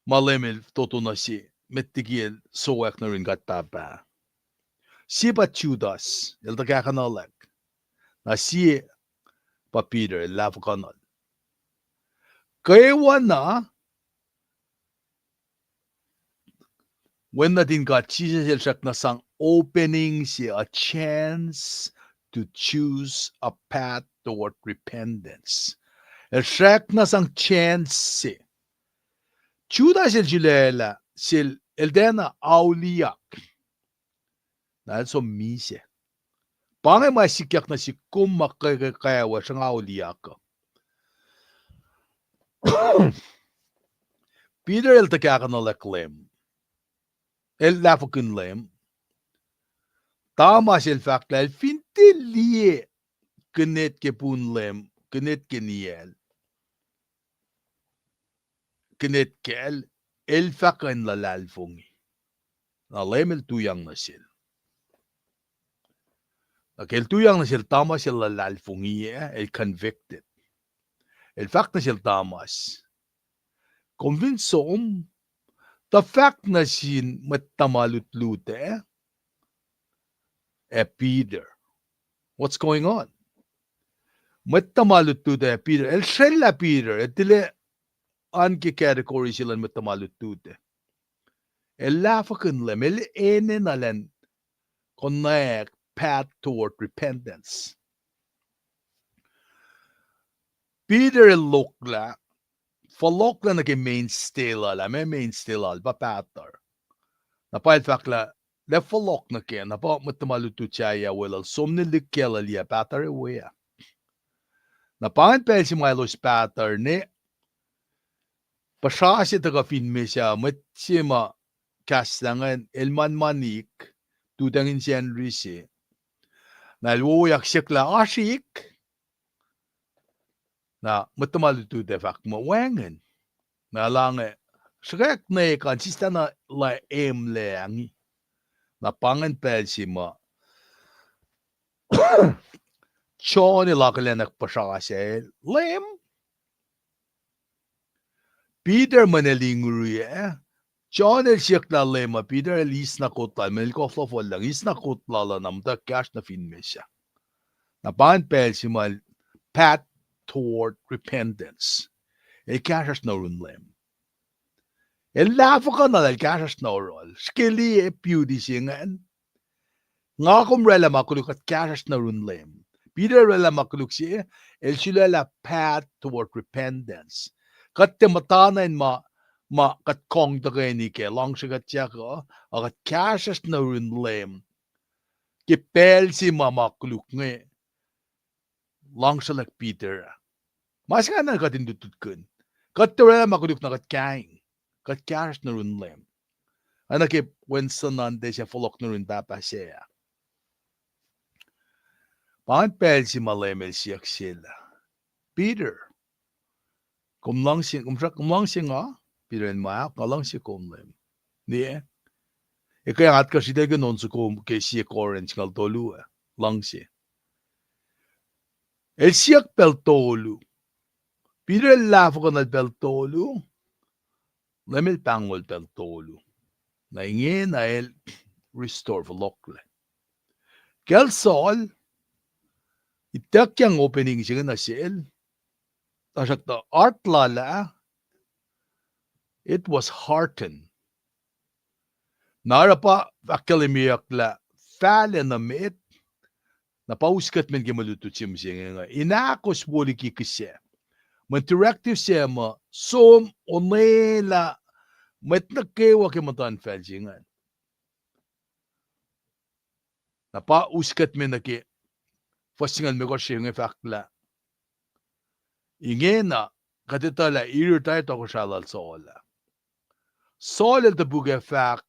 ma Leum el fototo nuh se, met liki el sowack nuh yurin God Pahpah. Sie pa Judas, el tuhkahkuhnuhlack. Na sie pa Peter, el lahfuhkuhnuhl. Kwewana, Wen nuhtin God Jisus el srackna sang opening se, a chance to choose a path toward repentance. El srackna sang chance se. Judas el sulaclah sel, el tiacna auliyak. Na el som misac. Pa inge ma sikyak nuh sihk kom ma ke, ke, kwewa sruhnga auliyak uh. Peter el tuhkahkuhnuhlack Leum. El lahfwekihn Leum. Thomas el fahk lah el fin tiac liye kinet ke pun Leum, kinet ke niyacl, kinet kacl, el fah kuh in luhlahlfongi. Na Leum el tuyak nuh sel. Na ke el tuyak nuh sel Thomas el luhlahlfongi, el convicted. El fahk nuh sel Thomas, kom fin som, tuh fahk nuh sin mwet tuhma lutlut ac Peter. What's going on? Mwet tuhma lutlut ac Peter. El srwaclah Peter, el tilac oan ke category se luhn mwet tuhma lutlut ac. El lahfwekihn Leum, el enenuh elan konwacack path toward repentance. Peter el lohklah, fohlohklah nuh ke mainstay lal ah, ma mainstay lal pa pahtuhr. Na pa el fahk lah, lah fohlohk nuh kac, na pa mwet tuhma lutlut sahyac weluhl som nuh lihkkacluhl ah, pahtuhr ac we ah. Na pa ingacn pacl se ma elos pahtuhr ne puhsra se tuhkuh fin misa, mwet se ma kahslah ingacn el manmanik, tutacng in Sacnri se. Na el wowoyak siyuck lah, oasr ik? Na mwet tuhma lutlut ac fahk muh, wacngihn. Na elange, sruhkwack ne kan sislah na lah emlac angi. Na pa ingacn pacl se ma John el akihlenak puhsra sac, Leum. Peter mweyen el inguri ah, John el siyuck lah Leum uh, Peter el eis na kot lal, mweyen el kohlohfol lucng, eis na kot lal uh na muhta kahsruh nuh fin misa. Na pa ingacn pacl se ma path toward repentance. El kahsruhsr nuh yurin Leum. El lahfwekihnuhl, el kahsruhsr nuh yohrohl. Srihke liye beauty se ingacn. Nga kom oraclah ma koluk, kuht kahsruhsr nuh yurin Leum. Peter el oraclah ma koluk se, el sulaclah path toward repentance. Kuht tiac muhta na in ma, ma kuht kong tuhkweni ke luhngse kuht yak uh, a kuht kahsruhsr nuh yurin Leum. Ke pacl se ma ma koluk inge, luhngse luhk Peter ah. Ma se ingacn kuht in lutlutkihn. Kuht tiac oraclah ma koluk na kuht kaing. Kuht kahsruhsr nuh yurin Leum. Oacna ke Wednesday, Sunday se fohlohk nuh yurin Pahpah se ah. Pa ingacn pacl se ma Leum el siyuck sel ah, Peter, kom luhngse, kom sruhk, kom luhngse nga? Peter el muh, ahok, nga luhngse kom, Leum. Niyac? Ekuh nga atkuh sritacl ke on soko ke sie Corinth singucul tolu ah, luhngse. El siyuck pacl tolu. Peter el lahfwekuhnuhl pacl tolu. Leum el pahngonol pacl tolu. Na ingena el restore fohlohklac. Kacl Saul, ituckyang opening se inge nuh sel, tuhsruhktuh heart lal ah, it was hardened. Na oruh pa ahkkahlwemyeyuck lah fahlac nuh met, na pa us kuht men ke mwe lutlut se mihsenge inge, in ahkos wo liki kihsac. Mwe directive se muh som onwelah mwet nuh kwewa ke muhtuhnfacl se ingacn. Na pa us kuht me nuh ke fuhs singucul limekohsr se inge fahk lah, ingena kuht etuh lah iritair tohkohsrah lal Saul ah. Saul el topuk ac fahk,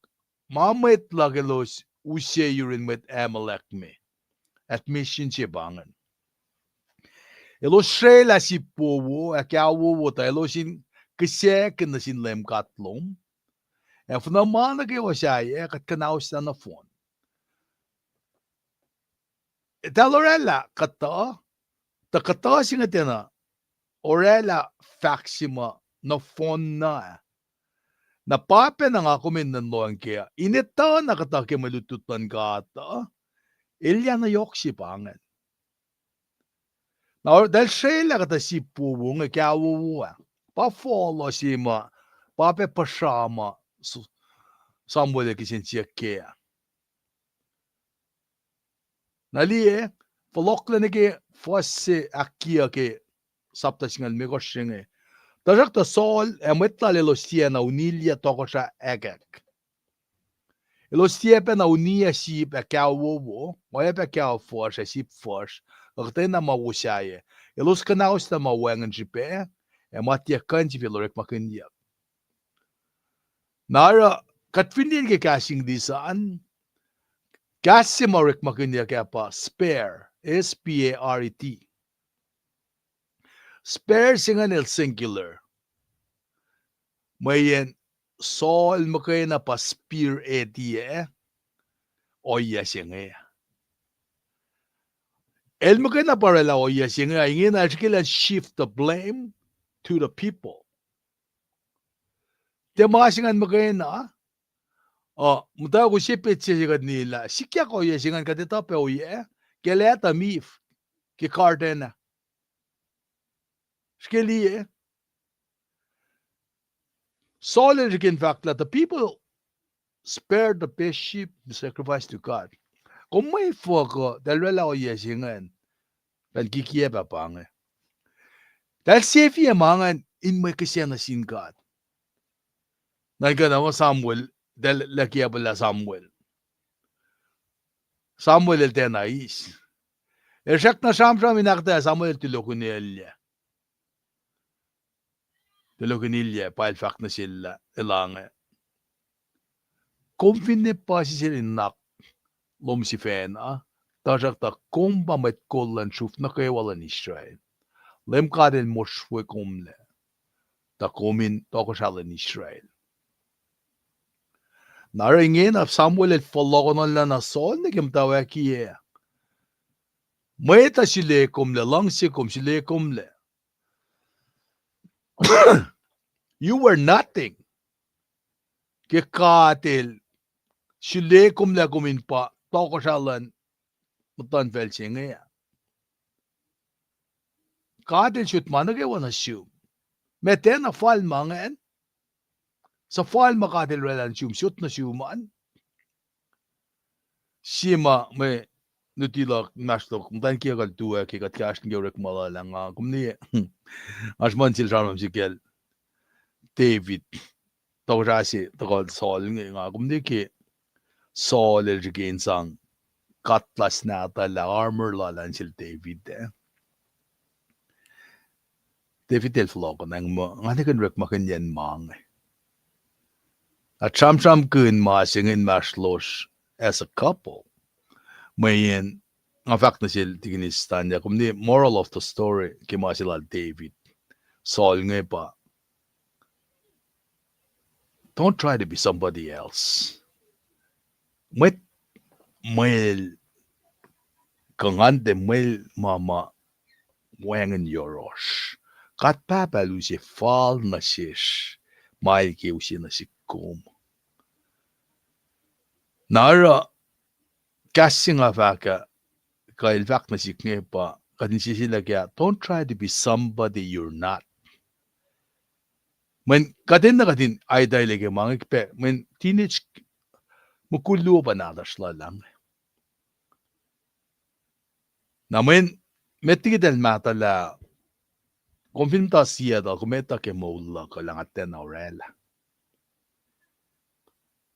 ma mwet luhk elos use yurin mwet Amalek me. Admission se pa ingacn. Elos srelah sip wowo, ac kahwowo, tuh elos in kihsackihn nuh sin Leum God lom. Ac fin ma nuh kwewa sahyac, kuht kuhnauslah nohfohn. Eltahl oraclah kuhtuh, tuh kuhtuh se inge tiacna oraclah fahk se ma nohfohn na. Na pa pacna nga kom in nuhnkuh ke, in etuh na kuhtuh ke mwe lutlut luhn God uh, elyah na yohk se pa ingacn. Na eltahl srelah kuhtuh sip wowo inge, kahwowo ah. Pa fohlohk se ma, pa pac puhsra ma, S-, Samuel el kihsen siyuck kac ah. Na liye, fohlohklac nuh ke fuhs se ahkkweye ke sapta singucul limekohsr se inge. Tuhsruhktuh Saul ac mwet lal elos tiacna unilyac tohkohsrah Agag. Elos tiac pacna uniyac sip ac kahwowo, oacyacpac kaho fuhsr ac sip fuhsr, kuh kuhtwena ma wo sahyac. Elos kuhnauslah ma wacngihn srihpac, ac ma tiac kuh in sifil orekmakihnyuck. Na oruh, kuht fin liye ke kahs English an, kahs se ma orekmakihnyuck ah pa spare, S P A R E T. Spare se ingacn el singular. Mweyen Saul muhkwena pa spearhead-i ohiyac se inge. El muhkwena pa oraclah ohiyac se inge, ingena el srihke elan shift the blame to the people. Tiac ma se ingacn muhkwena, uh, muhtwacwacack se petsac se kuht liye lah sikyak ohiyac se ingacn, kuht etuh pac ohiyac, ke Adam Eve ke garden ah. Srihke liye, Saul el srihke in fahk lah the people spare the best sheep to sacrifice to God. Kom mwe fuhkah, eltahl oraclah ohiyac se ingacn, eltahl kikiacp ah pa inge. Eltahl sefie ma ingacn in mwe kihsac nuh sin God. Nuhnkuh na muh Samuel, eltahl likiacplah Samuel. Samuel el tiacna eis. El srackna sramsram in ahkuhtweyac, Samuel el tulohkihn elyah. Tulohkihn elyah, pa el fahk nuh sel lah, elange, kom finne puhsisacl in nuhnak lom sifacna, tuhsruhktuh kom pa mwet kol luhn sruhf nuh kwewa luhn Israel. Leum God el mosrwe komlac, tuh kom in tohkohsrah luhn Israel. Na oruh ingena Samuel el fohlohkohnlah na Saul nuh ke muhtwacwacackiyac. Mwet uh sule komlac, luhngse kom, sule komlac. You were nothing. Ke God el sule komlac kom in pa tohkohsrah luhn muhtuhnfacl se inge ah. God el sot ma nuh kwewa nuh sum. Meac, tiacna fal ma ingacn? Suc fal ma God el oraclah nuh sum, sot nuh sum an? Sie ma mwe luti luhk inmahsrlok, muhtwacn kiyuck el tuh ke kuht kahsruh nuh ke orekma lal ah nga, kom liye, oasr muh sel sramsram se kacl David, tohkohsrah se tuhkuh Saul inge, nga kom liye ke Saul el srihke in sang katlas nahtuhl ah, armor lal ah sel David ah. David el fohlohkohnacng muh, nga nihkihn orekmakihnyacn ma inge. Na sramsramkihn ma se inge inmahsrlosr as a couple. Mweyen nga fahk nuh sel Tikinis Tanya, kom liye moral of the story ke ma se lal David, Saul inge pa, don't try to be somebody else. Mwet, mwel, kuh ngan tiac mwel ma ma wacngihn yohrohsr. God Pahpah El use fal nuh sesr ma El ke use nuh sihk kom. Na oruh kahs se nga fahk ah, kuh El fahk nuh sihk inge pa, kuht in sisilac ke, don't try to be somebody you're not. Mweyen kuht enenuh kuht in aitaile ke ma inge pac, mweyen teenage, mukul luo pa nahtuhsr luhlah inge. Na mweyen met liki eltahl mahtuhlah, kom fin muhta sie tuh, kom etuh ke moul luhk uh lah nga tiacna orwaclah.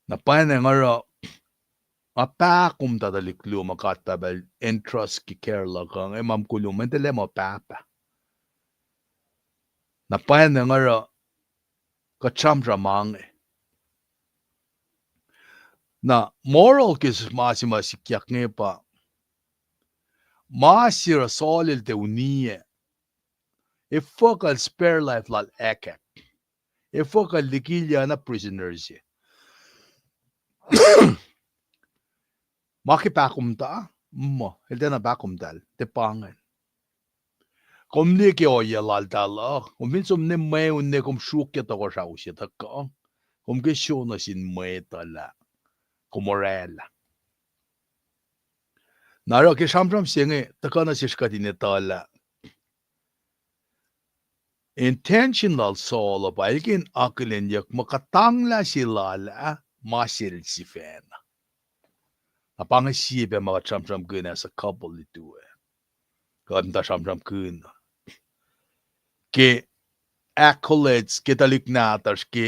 Na pwacnwacng oruh, nga pahkomuhta tuhlihk luo ma God Pahpah El entrust ke care luhk uh, ac ma mukul luo, mweyen tiac lah ma pahpah. Na pwacnwacng oruh, kuht sramsram ma inge. Na moral ke ma se ma sikyak inge pa, ma se oruh Saul el tiac uniyac, efuh kuh el spare life lal Agag? Efuh kuh el likilyac na prisoner se? Ma ke pahkomuhta, muh, el tiacna pahkomuhtahl, tiac pa ingacn. Kom liye ke ohiyac laltahl uh, kom fin som ne mweun ne kom sruokyac tohkohsrah use tuhkuh, kom ke sro nuh sin mwet uh lah kom orwaclah. Na oruh ke sramsram se inge tuhkuh nuh sesr kuht in etuh lah intention lal Saul uh pa el ke in akihlenyuck muh kuhtanglah se lal ah ma sel sifacna. Na pa inge sie pac ma kuht sramsramkihn as a couple itu ah. Kuht muhta sramsramkihn ke accolades ke tuhlihk nahtuhsr ke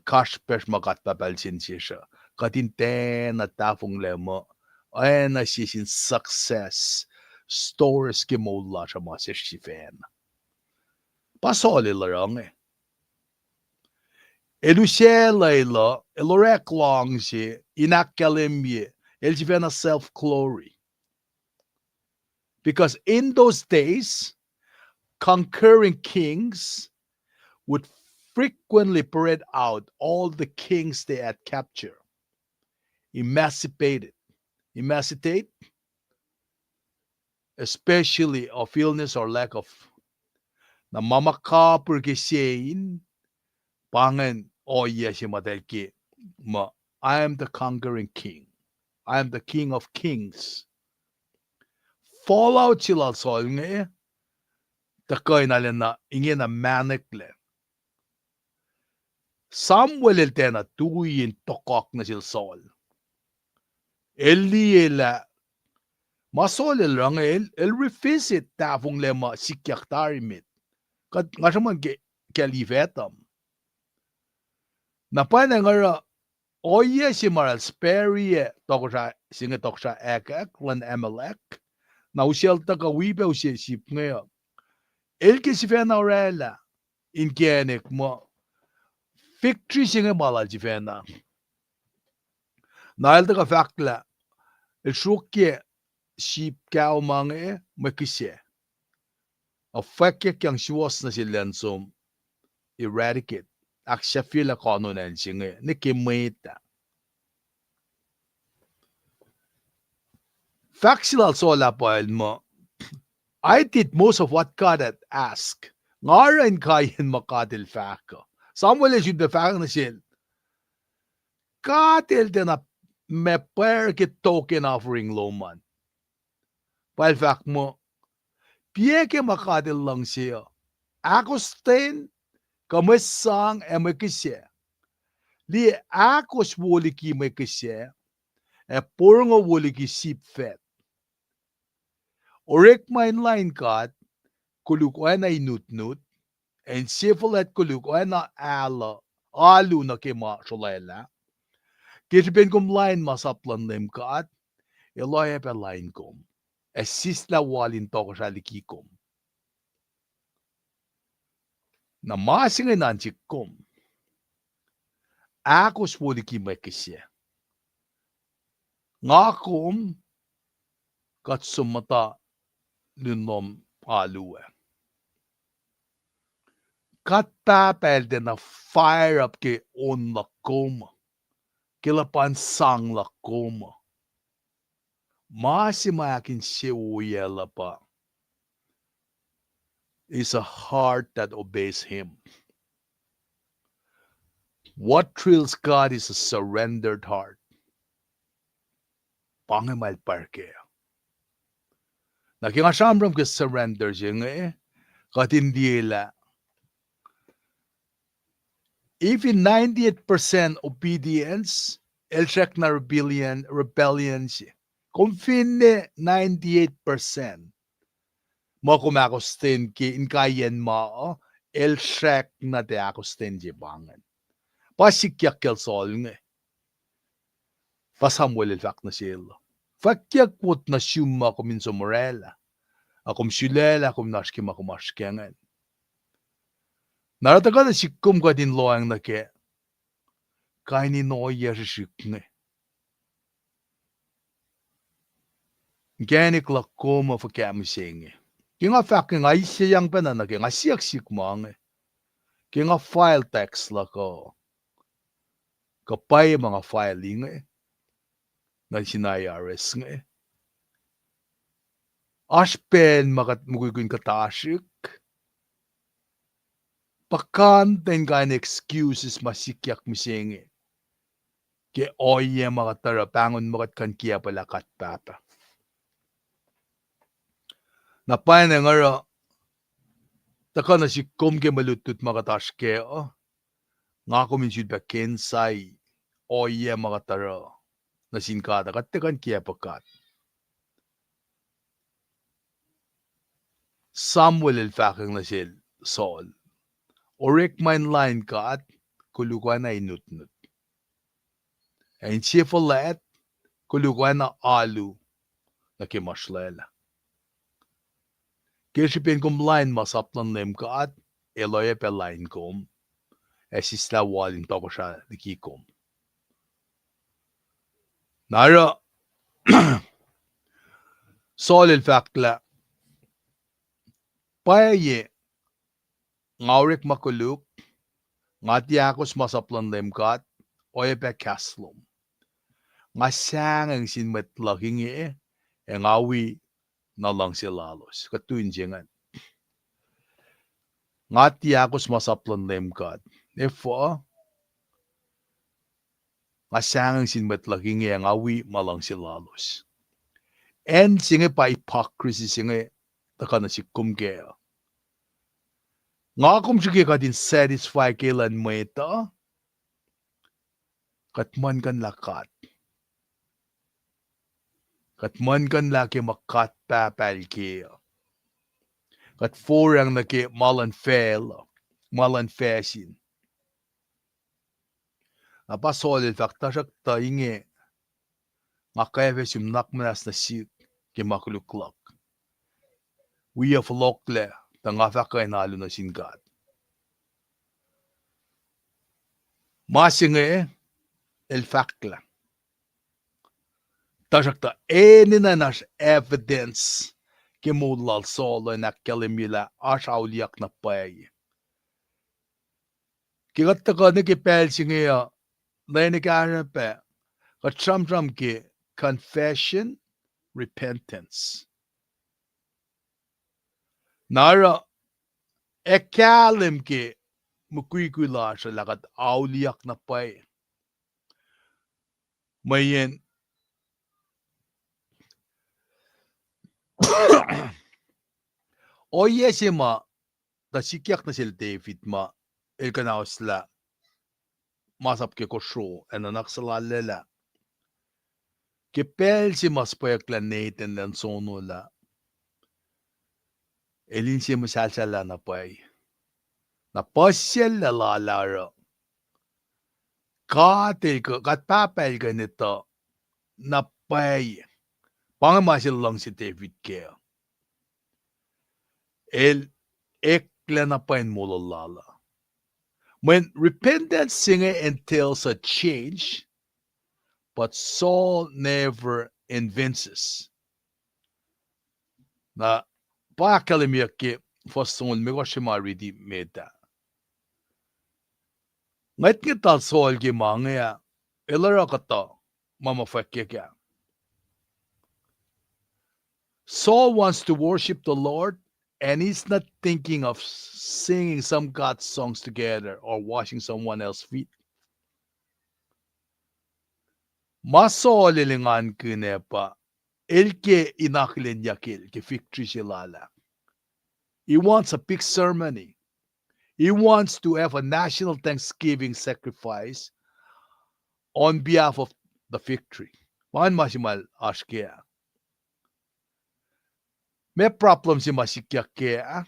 kasrpacsr ma God Pahpah El sen sesr uh, kuht in tiacna tahfonglac muh oacna sie sin success stories ke moul lasr uh ma sesr sifacna. Pa Saul el oruh inge. El usaclacl uh, el orek luhngse in ahkkahlwemye, el sifacna self-glory. Because in those days, conquering kings would frequently parade out all the kings they had captured, emaciated, emaciated, especially of illness or lack of. Na ma ma kapir ke sie in, pa ingacn ohiyac se ma eltahl ke, muh, I am the conquering king. I am the king of kings. Fallout se lal Saul inge, tuhkuh in arulacna ingena mahneklac. Samuel el tiacna tui in tohkohk nuh sel Saul. El liye lah ma Saul el oruh inge, el, el revisit tahfonglac ma sikyak tari met. Kuht, nga sruhmuhn ke, kacl Ephraim. Na pwacnwacng oruh, ohiyac se ma el spare-ye tohkohsrah, se inge tohkohsrah Agag luhn Amalek. Na usacltahl kuh wi pac use sip inge uh, el ke sifacna orwaclah inkacnek muh victory se inge ma lal sifacna. Na el tuhkuh fahk lah el sruokyac sip kahlwem inge mwe kihsac. Ac fwackyuckyang suwohs nuh sel in som eradicate, ahksahfyelah kononan se inge nuh ke mwet ah. Fahk se lal Saul ah pa el muh, I did most of what God had asked. Nga oruh inkaiyacn ma God el fahk uh. Samuel el sun pac fahk nuh sel, God el tiacna ma pwacr ke token offering lom an. Pa el fahk muh, piac ke ma God el luhngse uh, ahkostwen, kuh mwe sang ac mwe kihsac. Liye, ahkos wo liki mwe kihsac, ac porongo wo liki sip fact. Orekma in lain God, koluk oacna in nutnut, ac insefuhlwact koluk oacna alu, alu nuh ke ma srolwaclah. Ke srihpen kom lain masap luhn Leum God, El oacyacpac lain kom, ac sislah wal in tohkohsrah liki kom. Na ma se inge nuh sihk kom. Ahkos wo liki mwe kihsac. Nga kom, kuht som muhta lun lohm alu ah. God Pahpah El tiacna fire up ke on luhk kom, ke luhpan sang luhk kom. Ma se ma ahkinsewowoye lah pa is a heart that obeys Him. What thrills God is a surrendered heart. Pa inge ma El pwacr kac. Na ke nga sramsram ke surrender se inge, kuht in liye lah even ninety-eight percent obedience, el srackna rebellion, rebellion se. Kom finne ninety-eight percent ma kom ahkostwen ke inkaiyacn ma uh, el srackna tiac ahkostwen se pa ingacn. Pa sikyak kacl Saul inge. Pa Samuel el fahk nuh sel, fwackyuck wot nuh sum ma kom in som oraclah, a kom sulaclah kom in oasr ke ma kom oasr ke ingacn. Na oruh tuhkuh nuh sihk kom kuht in lohacng nuh ke kain in ohiyac srihsrihk inge. Inkacnek luhk kom uh fuhkah mihsenge. Ke nga fahk inge, nga isyeyang pacna nuh ke, nga siyuck sihk ma inge. Ke nga file tax luhk uh, kuh pwacye ma nga file inge nuh sin I R S inge, oasr pacl ma kuht mukwikwi in kuhtasrihk, puhkantwen kain excuses ma sikyak mihsenge ke ohiyac ma kuht oruh pahngon ma kuht kuh in kiacpwelah God Pahpah. Na pwacnwacng oruh tuhkuh nuh sihk kom ke mwe lutlut ma kuht oasr kac uh, nga kom in sulpac ke insight ohiyac ma kuht oruh nuh sin God uh, kuht tiac kuh in kiacpwe God. Samuel el fahkwacng nuh sel Saul, orekma in lain God, koluk oacna in nutnut, ac insefuhlwact koluk oacna alu nuh ke ma srolwaclah. Ke srihpen kom lain masap luhn Leum God, El oacyacpac lain kom, ac sislah wal in tohkohsrah liki kom. Na oruh Saul el fahk lah, pwacye, nga orekma koluk, nga tiac ahkos masap luhn Leum God, oacyacpac kahs lom. Nga sahngweng sin mwet luhk inge, ac nga wi na luhngse lalos. Kuht tu in se ingacn. Nga tiac ahkos masap luhn Leum God. Efuh? Nga sahngweng sin mwet luhk inge, nga wi ma luhngse lalos. Acn se inge pa hypocrisy se inge tuhkuh nuh sihk kom kac. Nga kom srihke kuht in satisfy ke luhn mwet uh, kuht muhlkuhnlah God. Kuht muhlkuhnlah ke ma God Pahpah El ke uh. Kuht forang nuh ke ma luhn facluh, ma luhn facsin. Na pa Saul el fahk, tuhsruhktuh inge, nga kwacfe sum nuhnak muhnahs nuh sihk ke ma koluk luhk. Wi uh fohlohklac, tuh nga fah kuh in alu nuh sin God. Ma se inge el fahklah. Tuhsruhktuh enenuh in oasr evidence ke moul lal Saul uh in ahkkahlwemye lah oasr auliyak na pwacye. Ke kuht tuhkuh nuh ke pacl se inge uh, lwen ekahsr pac, kuht sramsram ke confession, repentance. Na oruh ac kahlwem ke mukwikwi lasr uh lah kuht auliyak na pwacye. Mweyen ohiyac se ma tuh sikyak nuh sel David ma el kuhnahoslah masap ke kosro ac nuhnak suhlallaclah. Ke pacl se ma sipwaclah Nathan elan sonolah, El inse muhsahlsahllah na pwacye. Na puhsisacllah lal ah oruh God el kuh, God Pahpah el kuh in etuh na pwacye. Pa inge ma se luhngse David kac. El eklac na pwacye in molol lal uh. Mweyen repentance se inge entails a change, but Saul never evinces. Na pa ahkkahlwemyeyuck ke fuhs singucul limekohsr se ma riti met ah. Ngwetngwet lal Saul ke ma inge ah, el oruh kuhtuh ma ma fwackyuck ah. Saul wants to worship the Lord, and he's not thinking of singing some God songs together or washing someone else's feet. Ma Saul el engankihn ah pa, el ke in akihlenyuck el ke victory se lal ah. He wants a big ceremony. He wants to have a national thanksgiving sacrifice on behalf of the victory. Ma inge ma se ma oasr kac ah. Ma problem se ma sikyak kac ah,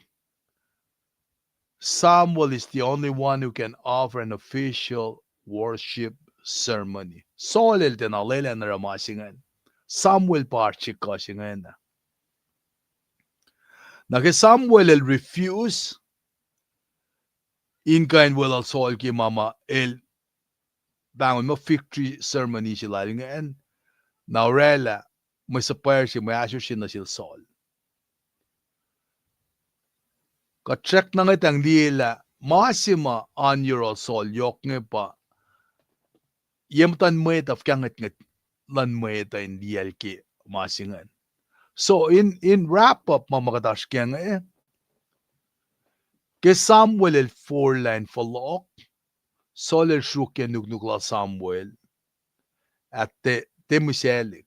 Samuel is the only one who can offer an official worship ceremony. Saul el tiacna lwelah in oruh ma se ingacn. Samuel pa oasr se kuh se ingacn ah. Na ke Samuel el refuse in kuh in weluhl Saul ke ma ma el pahngon muh victory ceremony se lal ingacn, na orwaclah mwe suhpwacr se, mwe ahsor se nuh sel Saul. Kuht srackna ngwetacng liyelah ma se ma oan yohrohl Saul yohk inge pa ye muhtuhn mwet uh fuhkah ngwetngwet luhn mwet uh in liyacl ke ma se ingacn. So in, in wrap up ma ma kuht oasr kac inge, ke Samuel el forlah in fohlohk, Saul el sruokyac nuknuk lal Samuel, ah, tiac, tiac mihsaclihk.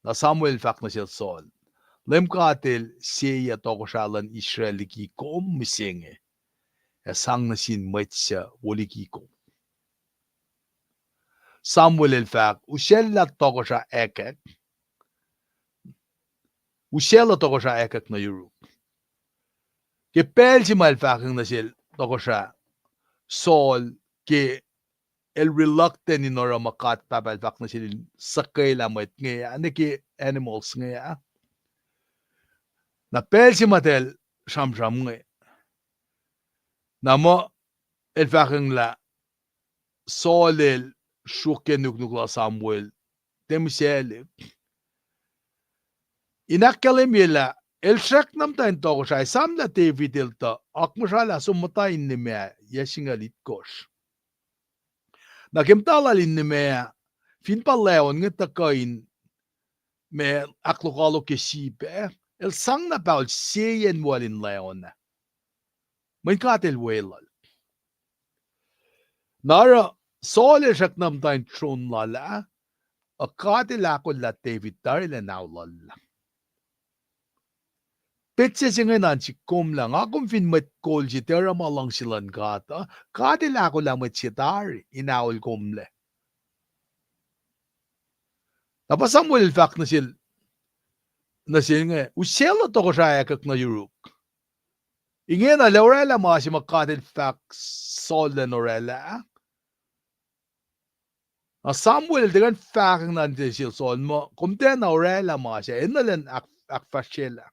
Na Samuel el fahk nuh sel Saul, Leum God El seyac tohkohsrah luhn Israel liki kom mihsenge, ac sang nuh sin mwet suc wo liki kom. Samuel el fahk, usacllah tohkohsrah Agag, usacllah tohkohsrah Agag nuh yuruk. Ke pacl se ma el fahkwacng nuh sel tohkohsrah Saul ke el reluctant in oruh ma God Pahpah el fahk nuh sel in suhkwelah mwet inge ah, nuh ke animals inge ah. Na pacl se ma tahl sramsram inge, na muh el fahkwacng lah Saul el sruokyac nuknuk lal Samuel, tiac mihsaclihk. In ahkkahlwemye lah el srackna muhta in tohkohsrah, esam lah David el tuh akmuhsralah som muhta in nimac, yac singucul itkohsr. Na ke muhta lal in nimac, fin pa lacon inge tuhkuh in ma ahklokoalok ke sip ah, el sang na pahol seyacn wal in lacon ah. Mweyen God El weluhl. Na oruh Saul el srackna muhta in tron lal ah, uh, God El ahkolah David tari lah nao lal ah. Petsac se inge na in sihk komlac, nga kom fin mwet kol se tiac oruh ma luhngse luhn God uh, God El ahkolah mwet se tari in aol komlac. Na pa Samuel el fahk nuh sel, nuh sel inge, usacllah tohkohsrah Agag nuh yuruk. Ingena el orwaclah ma se ma God El fahk Saul lah in orwaclah. Na Samuel el tiac kuh in fahkwacng na nuh sel Saul muh, kom tiacna orwaclah ma se, enenuh elan ahk-, ahkfahsryelah.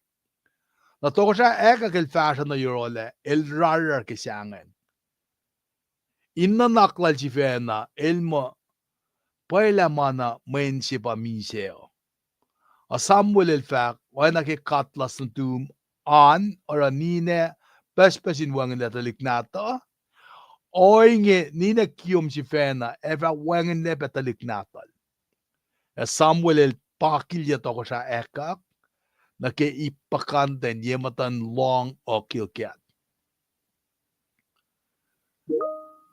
Na tohkohsrah Agag el fahsruh nuh yohrohl ah, el rarrar ke sahngweng. In nuhnak lal sifacna, el muh, pwacye lah ma na mwe inse pa misac uh. Ac Samuel el fahk, oacna ke katlas nuhtum an oruh ninac pucspucs in wacngihnlac tuhlihk nahtuhl, ohinge ninac kiyom sifacna ac fah wacngihnlac pac tuhlihk nahtuhl. Ac Samuel el pakilyac tohkohsrah Agag nuh ke ip puhkantwen ye muhtuhn lohng uh Gilgal.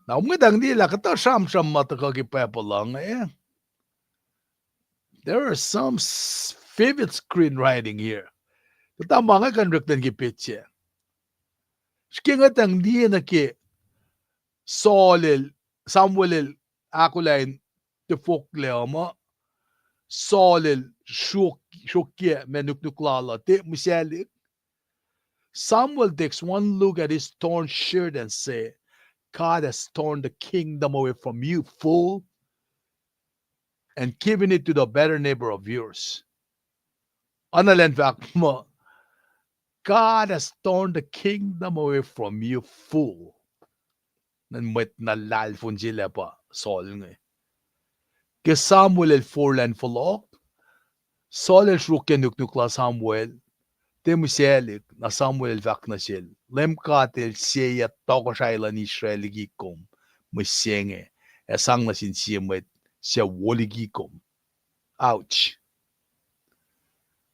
Na, kom ngwetacng liye lah kuhtuh sramsram ma tuhkuh ke Bible uh inge, there is some s-, vivid screenwriting here. Kuhtuh ma inge kuh in oreklac ke petsac. Srihke ngwetacng liye nuh ke Saul el, Samuel el ahkolah in tiac fohklac uh muh, Saul el sruok-, sruokyac ma nuknuk lal uh, tiac mihsaclihk. Samuel takes one look at his torn shirt and say, God has torn the kingdom away from you, fool, and given it to the better neighbor of yours. Oacna elan fahk muh, God has torn the kingdom away from you, fool. Ngan mwet na lahlfon se lah pa Saul inge. Ke Samuel el forlah in fohlohk, Saul el sruokyac nuknuk lal Samuel, tiac mihsaclihk, na Samuel el fahk nuh sel, Leum God El seyuck tohkohsrahi luhn Israel liki kom mihsenge, ac sang nuh sin sie mwet suc wo liki kom. Ouch.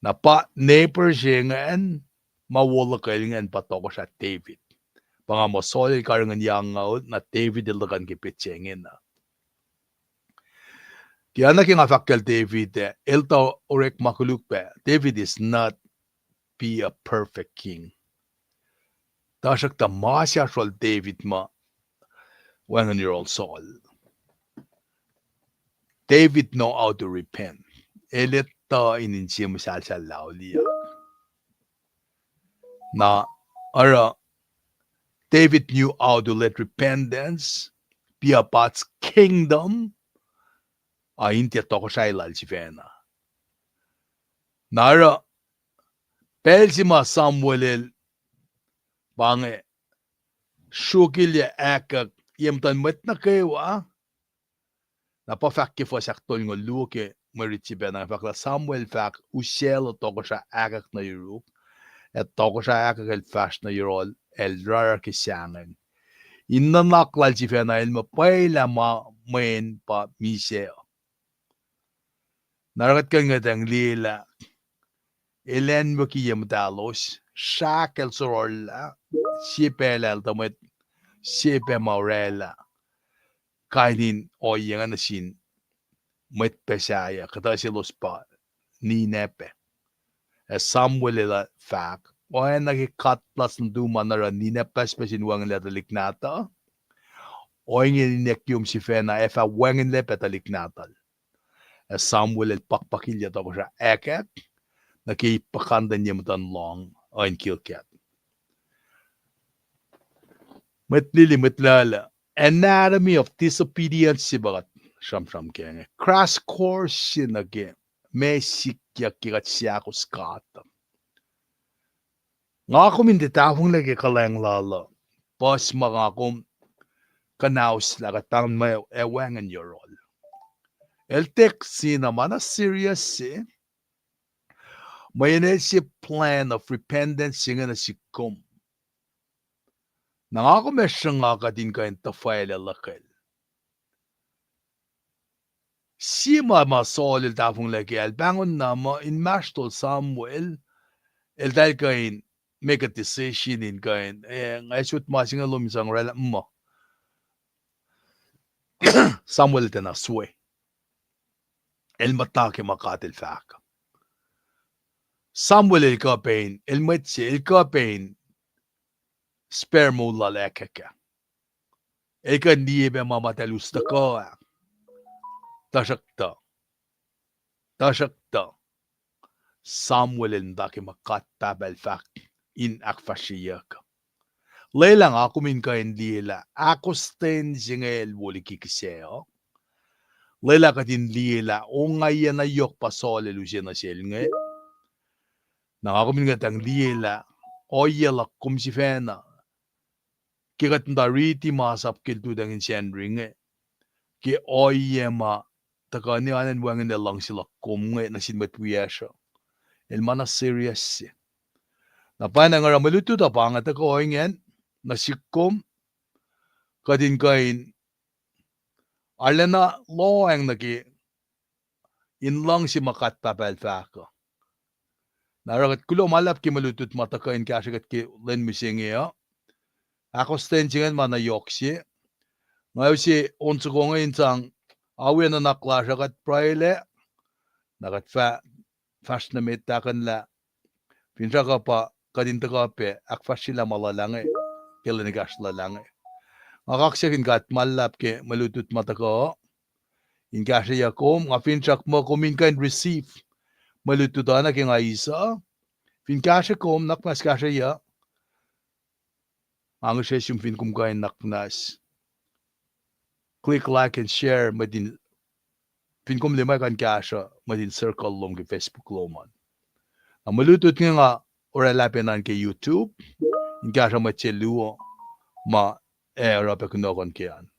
Na pa neighbor se ingacn, ma wo luhkel ingacn pa tohkohsrah David. Pa nga muh Saul el karihngihn yang ngaul, na David el tuhkuh ke petsac ingena. Ke oacna ke nga fahk kacl David ah, el tuh orekma koluk pac, David is not be a perfect king. Tuhsruhktuh ma se oasr lal David ma wacngihn yohrohl Saul. David know how to repent. El etuh in inse muhsahlsahl lauliyuck. Na oruh, David knew how to let repentance be about God's kingdom, a in tiac tohkohsrahi lal sifacna. Na oruh, pacl se ma Samuel el pa inge sruokilyac ahkuck ye muhtuhn mwet nuh kwewa, na pa fahk ke fuhs ahktolngoul luo ke mwe rit se pacna, fahk lah Samuel fahk, Usaclah tohkohsrah ahkuck nuh yuruk, ac tohkohsrah ahkuck el fahsr nuh yohrohl, el rarrar ke sahngweng. In nuhnak lal sifacna el muh pwacye lah ma mweyen pa misac uh. Na oruh kuht kuh in ngwetacng liyelah, el anwuki ye muhtahlos, srahk el sororlah, sie pacl el tuh mwet, sie pac ma orwaclah kain in ohiyac inge nuh sin mwet pac sahyac, kuhtuh selos pa ninac pac. Ac Samuel el fahk, oacna ke katlas nuhtum an oruh ninac pucspucs in wacngihnlac tuhlihk nahtuhl, ohinge ninac kiyom sifacna ac fah wacngihnlac pac tuhlihk nahtuhl. Ac Samuel el pakpakilyac tohkohsrah Agag nuh ke ip puhkantwen ye muhtuhn lohng uh in Gilgal. Mwet lili, mwet lala, anatomy of disobedience se pa kuht sramsram ke inge. Crash course se nuh ke meac sikyak ke kuht seahkos God. Nga kom in tiac tahfonglac ke kuhlwacng lal uh, puhs ma nga kom kuhnahoslah kuht pahngon ma ac wacngihn yohrohl. El tek sina ma na serious se, mweyen el se plan of repentance se inge nuh sihk kom. Na nga kom ac sruhnga kuht in kuh in tuhfahlah luhkel. Sie ma ma Saul el tahfonglac ke, el pahngon na muh inmahsrtol Samuel, eltahl kuh in make a decision in kuh in, eh, nga sot ma se inge lom in sang orwaclah muh. Samuel el tiacna swe. El muhta ke ma God el fahk. Samuel el kuh pac in, el mwet se, el kuh pac in spare moul lal Agag ah. El kuh in liye pac ma ma eltahl us tuhkuh ah. Tuhsruhktuh, tuhsruhktuh, Samuel el muhta ke ma God Pahpah el fahk in ahkfahsryeyuck. Lwelah nga kom in kuh in liye lah ahkostwen se inge el wo liki kihsac uh. Lwelah kuht in liye lah ongaiyac na yohk pa Saul el use nuh sel inge. Na nga kom in ngwetacng liye lah ohiyac luhk kom sifacna ke kuht muhta riti masap ke lututacng in Sacnri inge, ke ohiyac ma tuhkuh ne oan in wacngihnlac luhngse luhk kom inge nuh sin mwet wiyacsr uh, el ma na serious se. Na pwacnwacng oruh mwe lutlut uh pa inge tuhkuh ingacn nuh sihk kom, kuht in kuh in arulacna lohacng nuh ke in luhngse ma God Pahpah el fahk uh. Na oruh kuht kuloh ma luhlahp ke mwe lutlut ma tuhkuh in kahsrwe kuht ke lwen mihsenge uh. Ahkostwen se ingacn ma na yohk se. Nga use on soko inge in sang awi nuhnak lasr uh kuht pruhelac, na kuht fah fahsr nuh met tahkuhnlah finsrak uh pa kuht in tuhkuh pac ahkfahsryelah ma luhlahp inge ke lwen ekahsr luhlahp inge. Nga kaksakihn God ma luhlahp ke mwe lutlut ma tuhkuh in kahsrweyuck kom. Nga finsrak muh kom in kuh in receive mwe lutlut uh nuh ke nga eis uh. Fin kahsrwe kom, nuhnak muhnahs kahsrweyuc, Nga ngihsre sum fin kom kuh in naknahs click like and share, mwet in, fin kom liye ma kuh in kahsruh, mwet in circle lom ke Facebook lom an. Na mwe lutlut inge nga oraclah pacna ke YouTube, in kahsruh mwet se luo ma ac oruh pac kunohkohn ke an.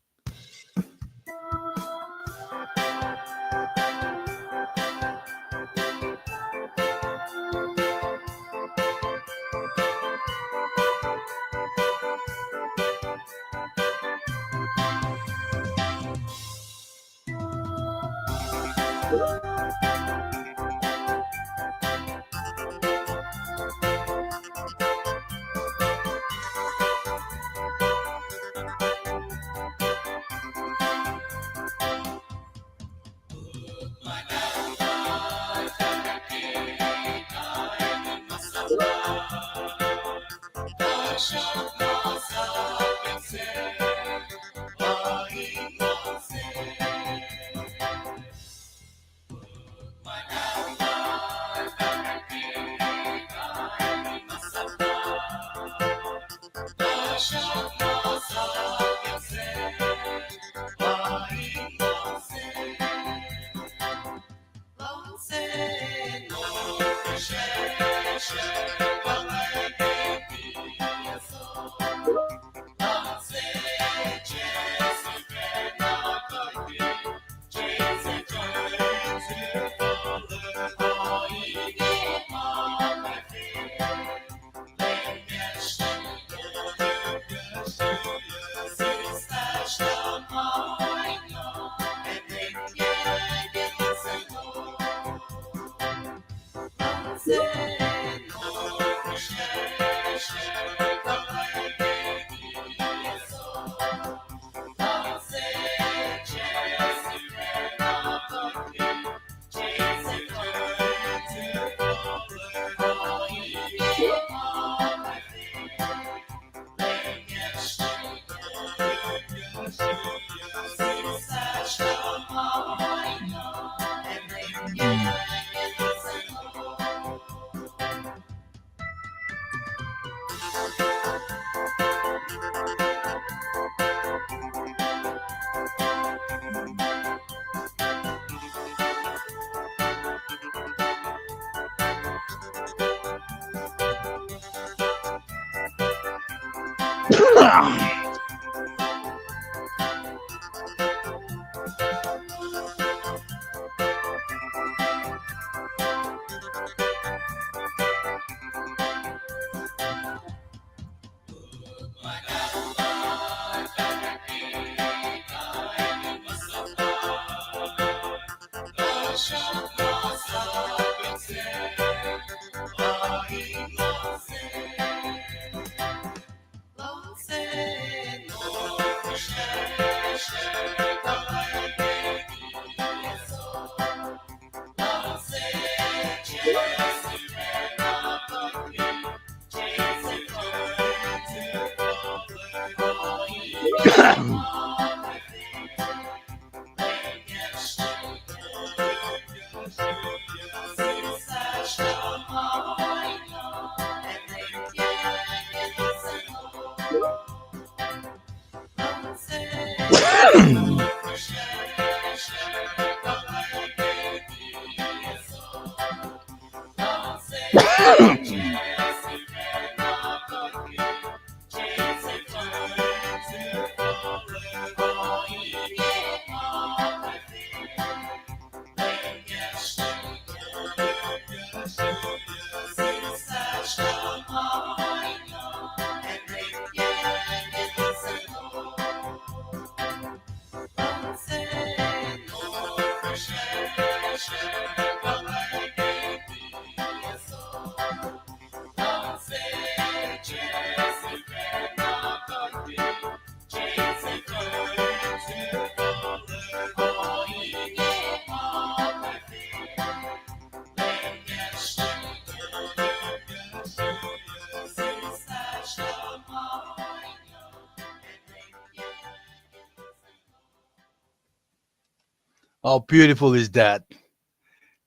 How beautiful is that?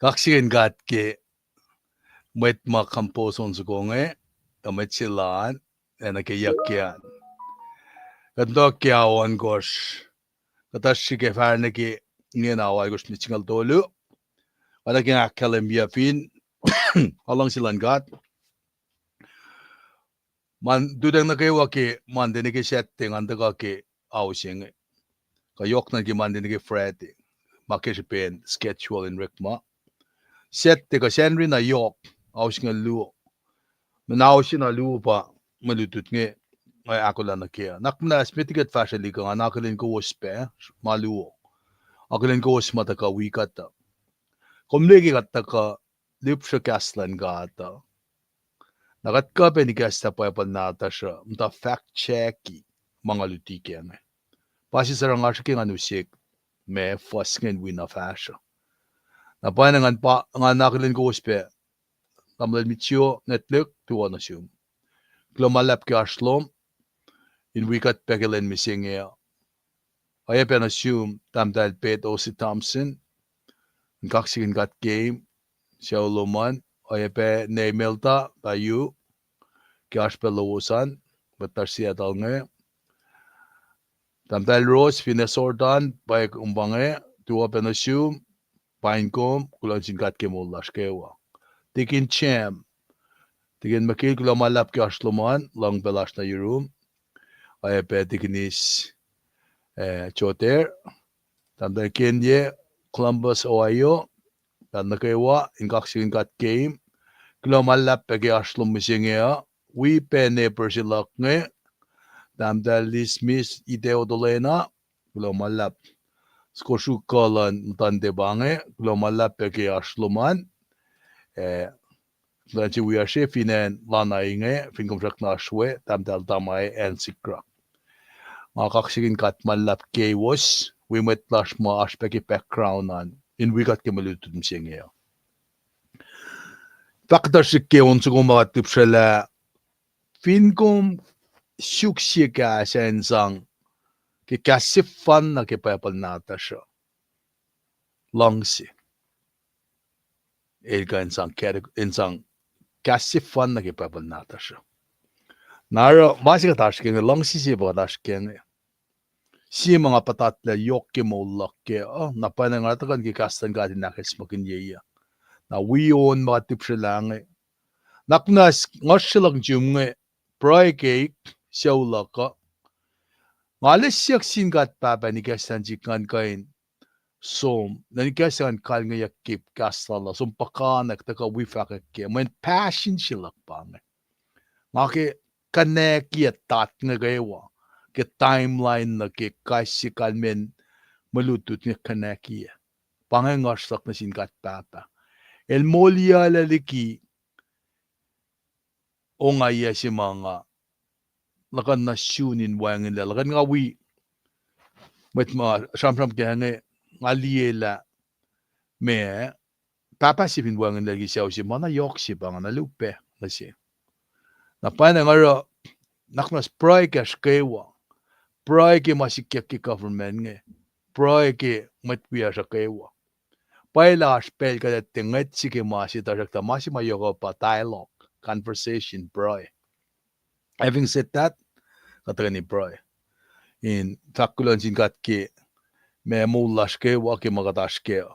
Kaksakihn God ke mwet ma compose on soko inge, ac mwet se lal, ac nuh ke yuck ke an. Kuht tuh ke ao ohnkohsr, kuht oasr srihke fahsr nuh ke ingena ao alkohsr nuh singucul tolu. Oacna ke nga ahkkahlwemye fin, a luhngse luhn God. Ma lututacng nuh kwewa ke Monday nuh ke Saturday ngan tuhkuh ke ao se inge. Kuh yohk nuh ke Monday nuh ke Friday, ma ke srihpen schedule in orekma. Saturday kuh Sacnri na yohk, ao singucul luo. Mweyen ao se na luo pa mwe lutlut inge nga ahkolah nuh kac. Nuhnak muhnahs met liki kuht fahsrwelihk uh, ngan akihlen kowos pac ma luo. Akihlen kowos ma tuhkuh wi kuht uh. Kom liye ke kuht tuhkuh lihpsre kahs luhn God uh, na kuht kuh pac in ikacslah Bible nahtuhsr uh, muhta fact check-i ma nga luti kac inge. Pa sie sruhnga srihke ngan use ma fuhs inge in wi na fahsruh. Na pwacye ngan pa, ngan akihlen kowos pac, tamuhlwel Mitchio, Ngetlik, tuo nuh sum. Kuloh ma luhlahp ke oasr lom in wi kuht pac ke lwen mihsenge uh. Oacyacpac nuh sum Tahmtahel Pet Osi Thompson, in kaksakihn God keim, sucu lom an, oacyacpac ne Melta, payu, ke oasr pac lowos an, mwet lasr Seattle inge. Tahmtahel Rose, fin e sort an, pwacye kom pa inge, tuo pac nuh sum, paing kom, kuloh nuh sin God ke moul lasr kwewa. Tikin Chem, Tikin McKill, kuloh ma luhlahp ke oasr lom an, luhng pac lasr nuh yurum. Oacyacpac Tikinis, eh, Joter, Tahmtahel Kenye, Columbus, Ohio, pacl nuh kwewa in kaksakihn God keim. Kuloh ma luhlahp pac ke oasr lom mihsenge uh, wi pac neighbor se luhk inge, Tahmtahel Lee Smith, Ite Otolena, kuloh ma luhlahp. Soko sruok kuh luhn muhtuhnte pa inge, kuloh ma luhlahp pac ke oasr lom an, eh, kuloh nuh sin wiyacsr fin acn Lana inge, fin kom srackna oasr we, Tahmtahel Tamae, acn Sikra. Nga kaksakihn God ma luhlahp keiwos, wi mwet lasr ma oasr pac ke background an, in wi kuht ke mwe lutlut mihsenge uh. Fahk kuhtuh srihk ke on soko ma kuht lihpsrwelah, fin kom suk sie kahs in sang ke kahs sefanna ke Bible nahtuhsr uh, luhngse. El kuh in sang, in sang kahs sefanna ke Bible nahtuhsr uh. Na oruh ma se kuht oasr ke inge, luhngse se pa kuht oasr ke inge. Sie ma nga puhtatlac yohk ke moul luhk kac uh, na pwacye nga tuhkuh ke kahs luhn God in ahkacsmakihnye uh. Na wi on ma kuht lihpsrwelah inge. Nuhnak muhnahs nguhsr se luhk nuh sum inge, pruhe keik, sucu luhk uh. Nga liye siyuck sin God Pahpah in ikacslah nuh sihk ngan kuh in som, na in ikacslah ngan kalngeyuck ke kahs lal uh, som puhkantwen tuhkuh wi fahkwack kac, mweyen passion se luhk pa inge. Nga ke connect-i atat inge kwewa, ke timeline nuh ke kais sie kalmacn mwe lutlut inge connect-i. Pa inge nguhsr luhk nuh sin God Pahpah. El moliyuclac liki ongaiyac se ma nga luhkuhn na sun in wacngihnlac. Luhkuhn nga wi mwet ma sramsram kac inge, nga liye lah meac, pahpah se fin wacngihnlac liki sucu se ma na yohk se pa inge, na luhpan nuh se. Na pwacye nga oruh, nuhnak muhnahs pruhe kacsr kwewa, pruhe ke ma sikyak ke government inge, pruhe ke mwet wiyacsr uh kwewa. Pwacye lah oasr pacl kuht etuh ngwet se ke ma se, tuhsruhktuh ma se ma yohk uh pa dialogue, conversation, pruhe. Having said that, kuht tuhkweni pruhe in fahk kuloh nuh sin God ke ma moul lasr kwewa ke ma kuht oasr kac,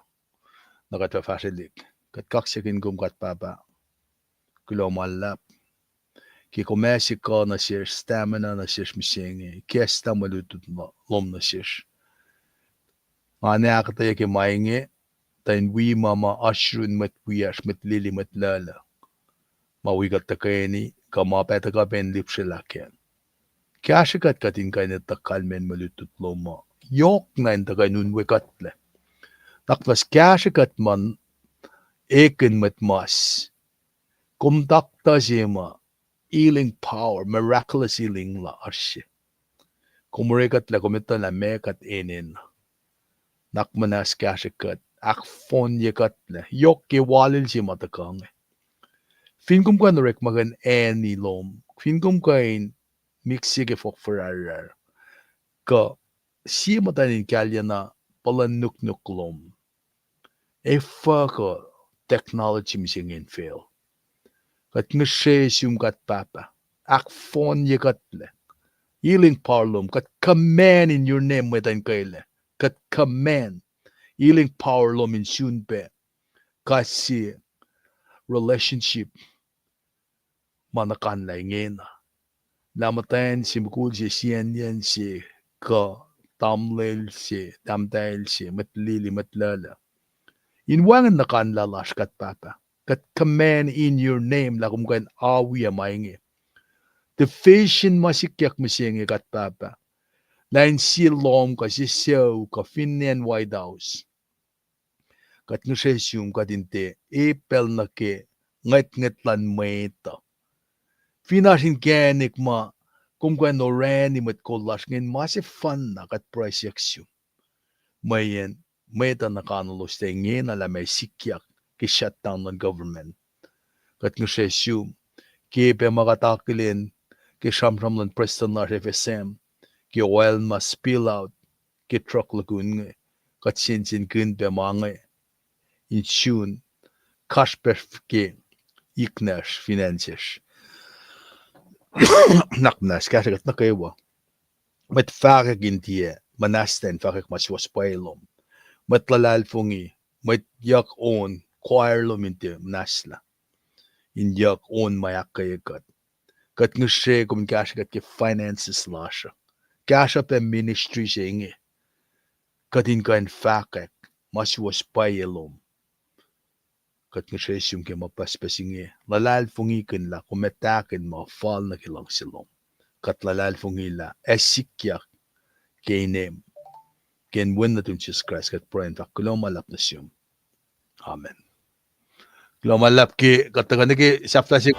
na kuht fah fahsrwelihk. Kuht kaksakihn kom God Pahpah, kuloh ma luhlahp ke kom ase kuh nuh sesr, stamina nuh sesr mihsenge, ikacslah mwe lutlut lom nuh sesr. Nga ahkuhtweyac ke ma inge, tuh in wi ma ma oasr yurin mwet wiyacsr, mwet lili, mwet luhluh, ma wi kuht tuhkweni, kuh ma pac tuhkuh pac in lihpsrelah kac. Kahsrwe kuht, kuht in kuh in etuh kalmacn mwe lutlut lom uh. Yohk na in tuhkuh in unwe kuhtlac. Nuhnak muhnahs kahsrwe kuht ma ekihn mwet mas. Kom taktuh se ma healing power, miraculous healing la oasr se. Kom orekuhtlac, kom etuh lah meac kuht enenuh. Nuhnak muhnahs kahsrwe kuht, ahkfohnye kuhtlac. Yohk ke walil se ma tuhkuh inge. Fin kom kuh in orekmakihn acn lom, fin kom kuh in mik se ke fohk ferarar, kuh sie muhtwacn in kalyana puhlan nuknuk lom, efuh kuh technology mihsenge in fail. Kuht ngihsre sum God Pahpah, ahkfohnye kuhtlac. Healing power lom. Kuht command in your name, mwet uh in kwelac. Kuht command healing power lom in sun pac. Kuht se relationship ma nuhkanlah ingena. Lah muhtwacn se, mukul se, sienyacn se, kuh tamuhlwel se, tahmtahel se, mwet lili, mwet lulu. In wacngihn nuhkanlah lasr, kuht Pahpah. Kuht command in your name lah kom kuh in awiyac ma inge. Division ma sikyak mihsenge, kuht Pahpah. Lah in sie lohm kuh sie sucu kuh finne acn White House. Kuht ngihsre sum kuht in tiac pacl nuh ke ngwetngwet luhn mwet uh. Fin oasr inkacnek ma kom kuh in orani mwet kol lasr ingacn, ma sefanna, kuht pruhe siyuck sum. Mweyen mwet uh nuhkanuhlos tuh ingena lah ma sikyak ke shutdown luhn government. Kuht ngihsre sum ke pac ma kuht akihlen ke sramsram luhn prestuhn lasr F S M, ke oil ma spill out ke truck lukun inge, kuht sensenkihn pac ma inge in sun kasrpasr ke iknacsr, fin acn sesr. Nuhnak muhnahs kahsruh kuht nuh kwewa. Mwet fahkwack in tiac muhnahs lah in fahkwack ma suwohs pwacye lom. Mwet luhlahlfongi, mwet yuck on, choir lom in tiac muhnahslah in yuck on ma ahkkweye kuht. Kuht ngihsre kom in kahsrwe kuht ke finances lasr uh. Kahsruh pac ministry se inge, kuht in kuh in fahkwack ma suwohs pwacye lom. Kuht ngihsre sum ke ma pucspucs inge, luhlahlfongikihn lah kom ac tahkihn ma fal nuh ke luhngse lom. Kuht luhlahlfongi lah ac sikyak ke inem. Ke inen wen nuhtum Jisus Kraist kuht pruhe in fahk kuloh ma luhlahp nuh sum. Amen. Kuloh ma luhlahp ke kuht tuhkuh nuh ke sahflah se.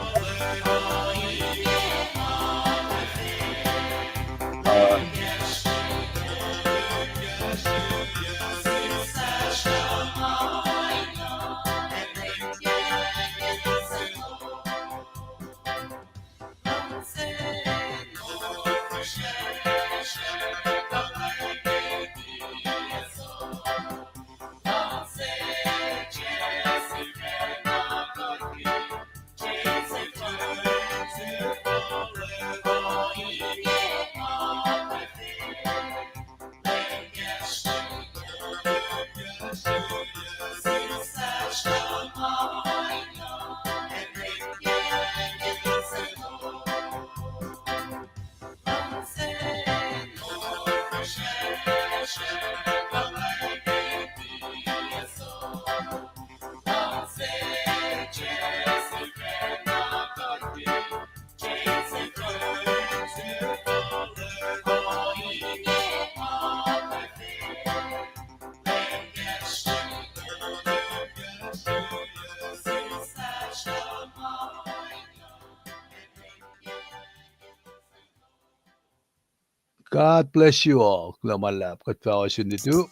God bless you all. Kuloh ma luhlahp, kuht fah ohsun lutu.